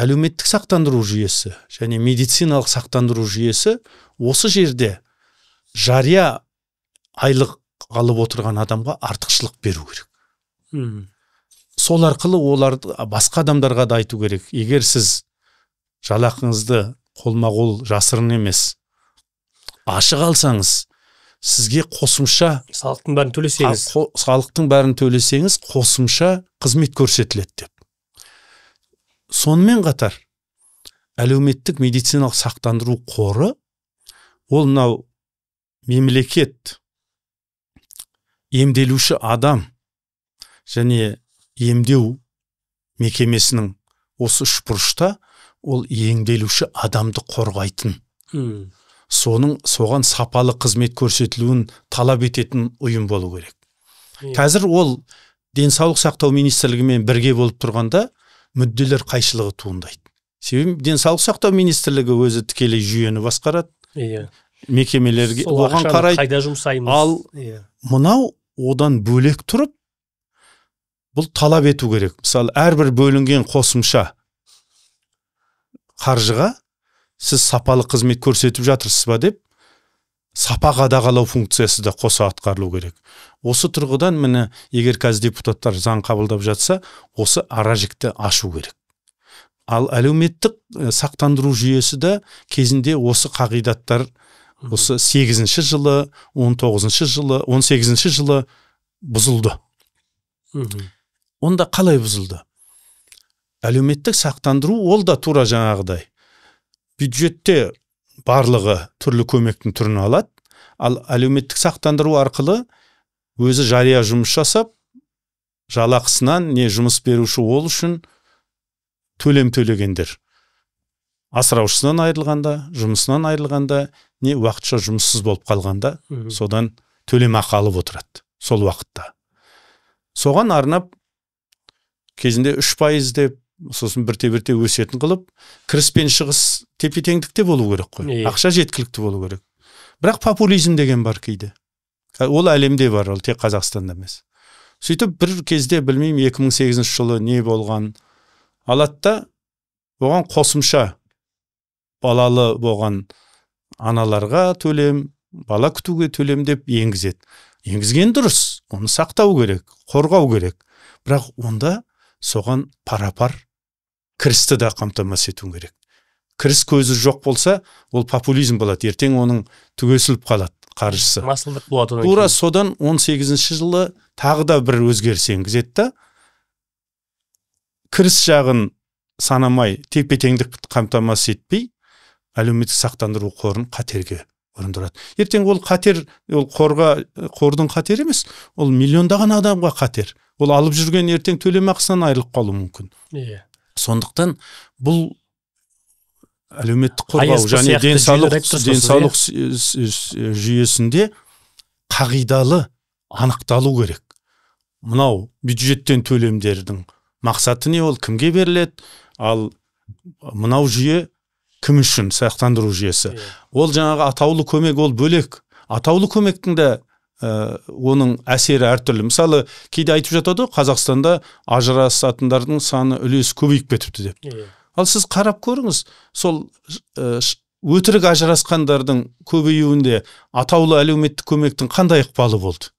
Speaker 1: әлеуметтік сақтандыру жүйесі және медициналық сақтандыру жүйесі осы жерде жария айлық алып отырған адамға артықшылық беру керек. Сол арқылы оларды басқа адамдарға да айту керек: егер сіз жалақыңызды қолма-қол, жасырын емес, ашық алсаңыз, сізге қосымша
Speaker 2: салықтың бәрін төлесеңіз,
Speaker 1: салықтың бәрін төлесеңіз, қосымша қызмет көрсетіледі деп. Сонымен қатар әлеуметтік медициналық сақтандыру қоры ол мынау мемлекет, емделуші адам және емдеу мекемесінің осы үш бұрышта ол емделуші адамды қорғайтын, соның соған сапалы қызмет көрсетілуін талап ететін ұйым болу керек. Қазір ол Денсаулық сақтау министрлігімен бірге болып тұрғанда мүдделер қайшылығы туындайды. Себебі Денсаулық сақтау министрлігі өзі тікелей жүйені басқарады. Мекемелерге
Speaker 2: сол
Speaker 1: оған
Speaker 2: ақшаны
Speaker 1: қарайды.
Speaker 2: Қайда жұмсаймыз?
Speaker 1: Ал мынау одан бөлек тұрып, бұл талап ету керек. Мысалы, әрбір бөлінген қосымша қаржыға сіз сапалы қызмет көрсетіп жатырсыз ба деп сапа қадағалау функциясы да қоса атқарылу керек. Осы тұрғыдан міне, егер қазір депутаттар заң қабылдап жатса, осы ара жікті ашу керек. Ал әлеуметтік сақтандыру жүйесі де кезінде осы қағидаттар осы 8 жылы, 19 жылы, 18 жылы бұзылды. Онда қалай бұзылды? Әлеуметтік сақтандыру ол да тура жаңағыдай. Бюджетте барлығы түрлі көмектің түрін алады, ал әлеуметтік сақтандыру арқылы өзі жария жұмыс жасап, жалақысынан не жұмыс беруші ол үшін төлем төлегендер асыраушысынан айырылғанда, жұмысынан айырылғанда, не уақытша жұмыссыз болып қалғанда, содан төлемақы алып отырады сол уақытта. Соған арнап кезінде 3% деп, сосын бірте бірте өсетін қылып, кіріс пен шығыс тепе теңдікте болу керек қой. Ақша жеткілікті болу керек. Бірақ популизм деген бар кейде. Ол әлемде бар, ол тек Қазақстанда емес. Сөйтіп бір кезде, білмеймін, 2008 жылы не болған, алады да оған қосымша балалы болған аналарға төлем, бала күтуге төлем деп енгізеді. Енгізген дұрыс, оны сақтау керек, қорғау керек. Бірақ онда соған пара-пар кірісті де қамтамасыз ету керек. Кіріс көзі жоқ болса, ол популизм болады. Ертең оның түгесіліп қалады қаржысы.
Speaker 2: Масылдық болады одан
Speaker 1: Тура
Speaker 2: кейін.
Speaker 1: содан 18 жылы тағы да бір өзгеріс енгізеді да, кіріс жағын санамай, тепе теңдік қамтамасыз етпей, әлеуметтік сақтандыру қорын қатерге ұрындырады. Ертең ол қатер, ол қорға, қордың қатері емес, ол миллиондаған адамға қатер. Ол алып жүрген ертең төлемақысынан айырылып қалуы мүмкін. Сондықтан бұл әлеуметтік қорғау
Speaker 2: АСП
Speaker 1: және
Speaker 2: сияқты
Speaker 1: денсаулық
Speaker 2: жүйелер айтып тұрсыз, иә?
Speaker 1: денсаулық жүйесінде қағидалы анықталу керек. Мынау бюджеттен төлемдердің мақсаты не, ол кімге беріледі, ал мынау жүйе кім үшін, сақтандыру жүйесі. Ол жаңағы атаулы көмек, ол бөлек. Атаулы көмектің де оның әсері әртүрлі. Мысалы, кейде айтып жатады ғой, Қазақстанда ажырасатындардың саны, үлесі көбейіп кетіпті деп. Ал сіз қарап көріңіз, сол өтірік ажырасқандардың көбеюінде атаулы әлеуметтік көмектің қандай ықпалы болды?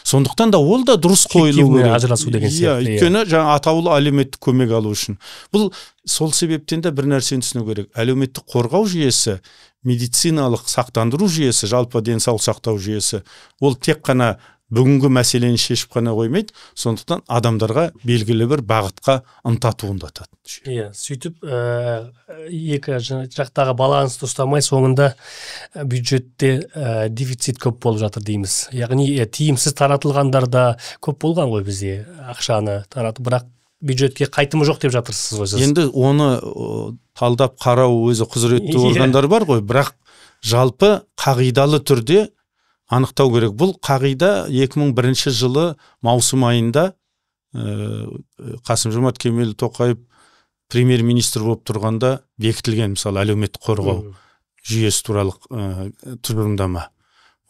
Speaker 1: Сондықтан да ол да дұрыс қойылу
Speaker 2: Фиктивный
Speaker 1: керек.
Speaker 2: ажырасу деген
Speaker 1: Иә,
Speaker 2: сияқты, иә.
Speaker 1: өйткені жаңа атаулы әлеуметтік көмек алу үшін. Бұл сол себептен де бір нәрсені түсіну керек. Әлеуметтік қорғау жүйесі, медициналық сақтандыру жүйесі, жалпы денсаулық сақтау жүйесі, ол тек қана Бүгінгі мәселені шешіп қана қоймайды, сондықтан адамдарға белгілі бір бағытқа ынта туындатады.
Speaker 2: Иә, сөйтіп екі жақтағы балансты ұстамай, соңында бюджетте дефицит көп болып жатыр дейміз. Яғни тиімсіз таратылғандар да көп болған ғой бізде, ақшаны таратып, бірақ бюджетке қайтымы жоқ деп жатырсыз ғой сіз.
Speaker 1: Енді оны талдап қарау өзі құзыретті органдар бар ғой, бірақ жалпы қағидалы түрде анықтау керек. Бұл қағида 2001 жылы маусым айында Қасым-Жомарт Кемелұлы Тоқаев премьер-министр болып тұрғанда бекітілген, мысалы, әлеуметтік қорғау жүйесі туралы тұжырымдама.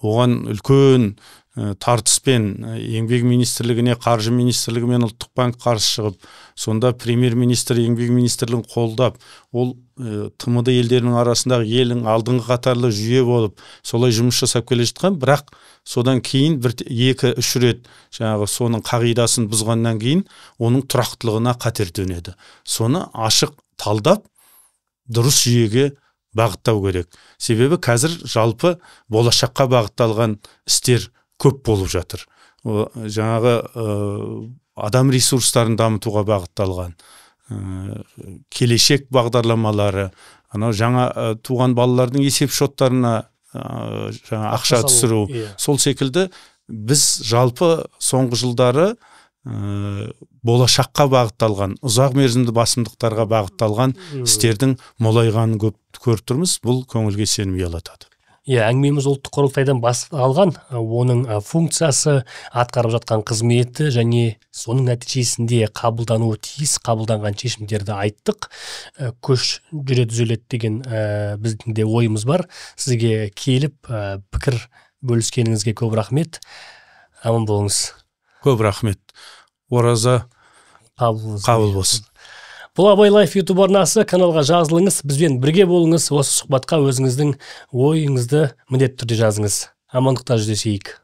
Speaker 1: Оған үлкен тартыспен Еңбек министрлігіне, Қаржы министрлігі мен Ұлттық банк қарсы шығып, сонда премьер-министр Еңбек министрлігін қолдап, ол ТМД елдерінің арасындағы елдің алдыңғы қатарлы жүйе болып, солай жұмыс жасап келе жатқан. Бірақ содан кейін бір 2-3 рет жаңағы соның қағидасын бұзғаннан кейін оның тұрақтылығына қатер төнеді. Соны ашық талдап, дұрыс жүйеге бағыттау керек. Себебі қазір жалпы болашаққа бағытталған істер көп болып жатыр. Жаңағы адам ресурстарын дамытуға бағытталған келешек бағдарламалары, анау жаңа туған балалардың есеп шоттарына жаңа ақша түсіру, сол секілді біз жалпы соңғы жылдары болашаққа бағытталған, ұзақ мерзімді басымдықтарға бағытталған істердің молайғанын көп көріп тұрмыз. Бұл көңілге сенім ұялатады.
Speaker 2: Иә, әңгімеміз ұлттық құрылтайдан басталған, оның функциясы, атқарып жатқан қызметі және соның нәтижесінде қабылдануы тиіс, қабылданған шешімдерді айттық. Көш жүре түзеледі деген біздің де ойымыз бар. Сізге келіп пікір бөліскеніңізге көп рахмет. Аман болыңыз.
Speaker 1: Көп рахмет. Ораза қабыл болсын.
Speaker 2: Бұл Абай Лайф YouTube арнасы, каналға жазылыңыз, бізбен бірге болыңыз, осы сұхбатқа өзіңіздің ойыңызды міндетті түрде жазыңыз. Амандықта жүздесейік.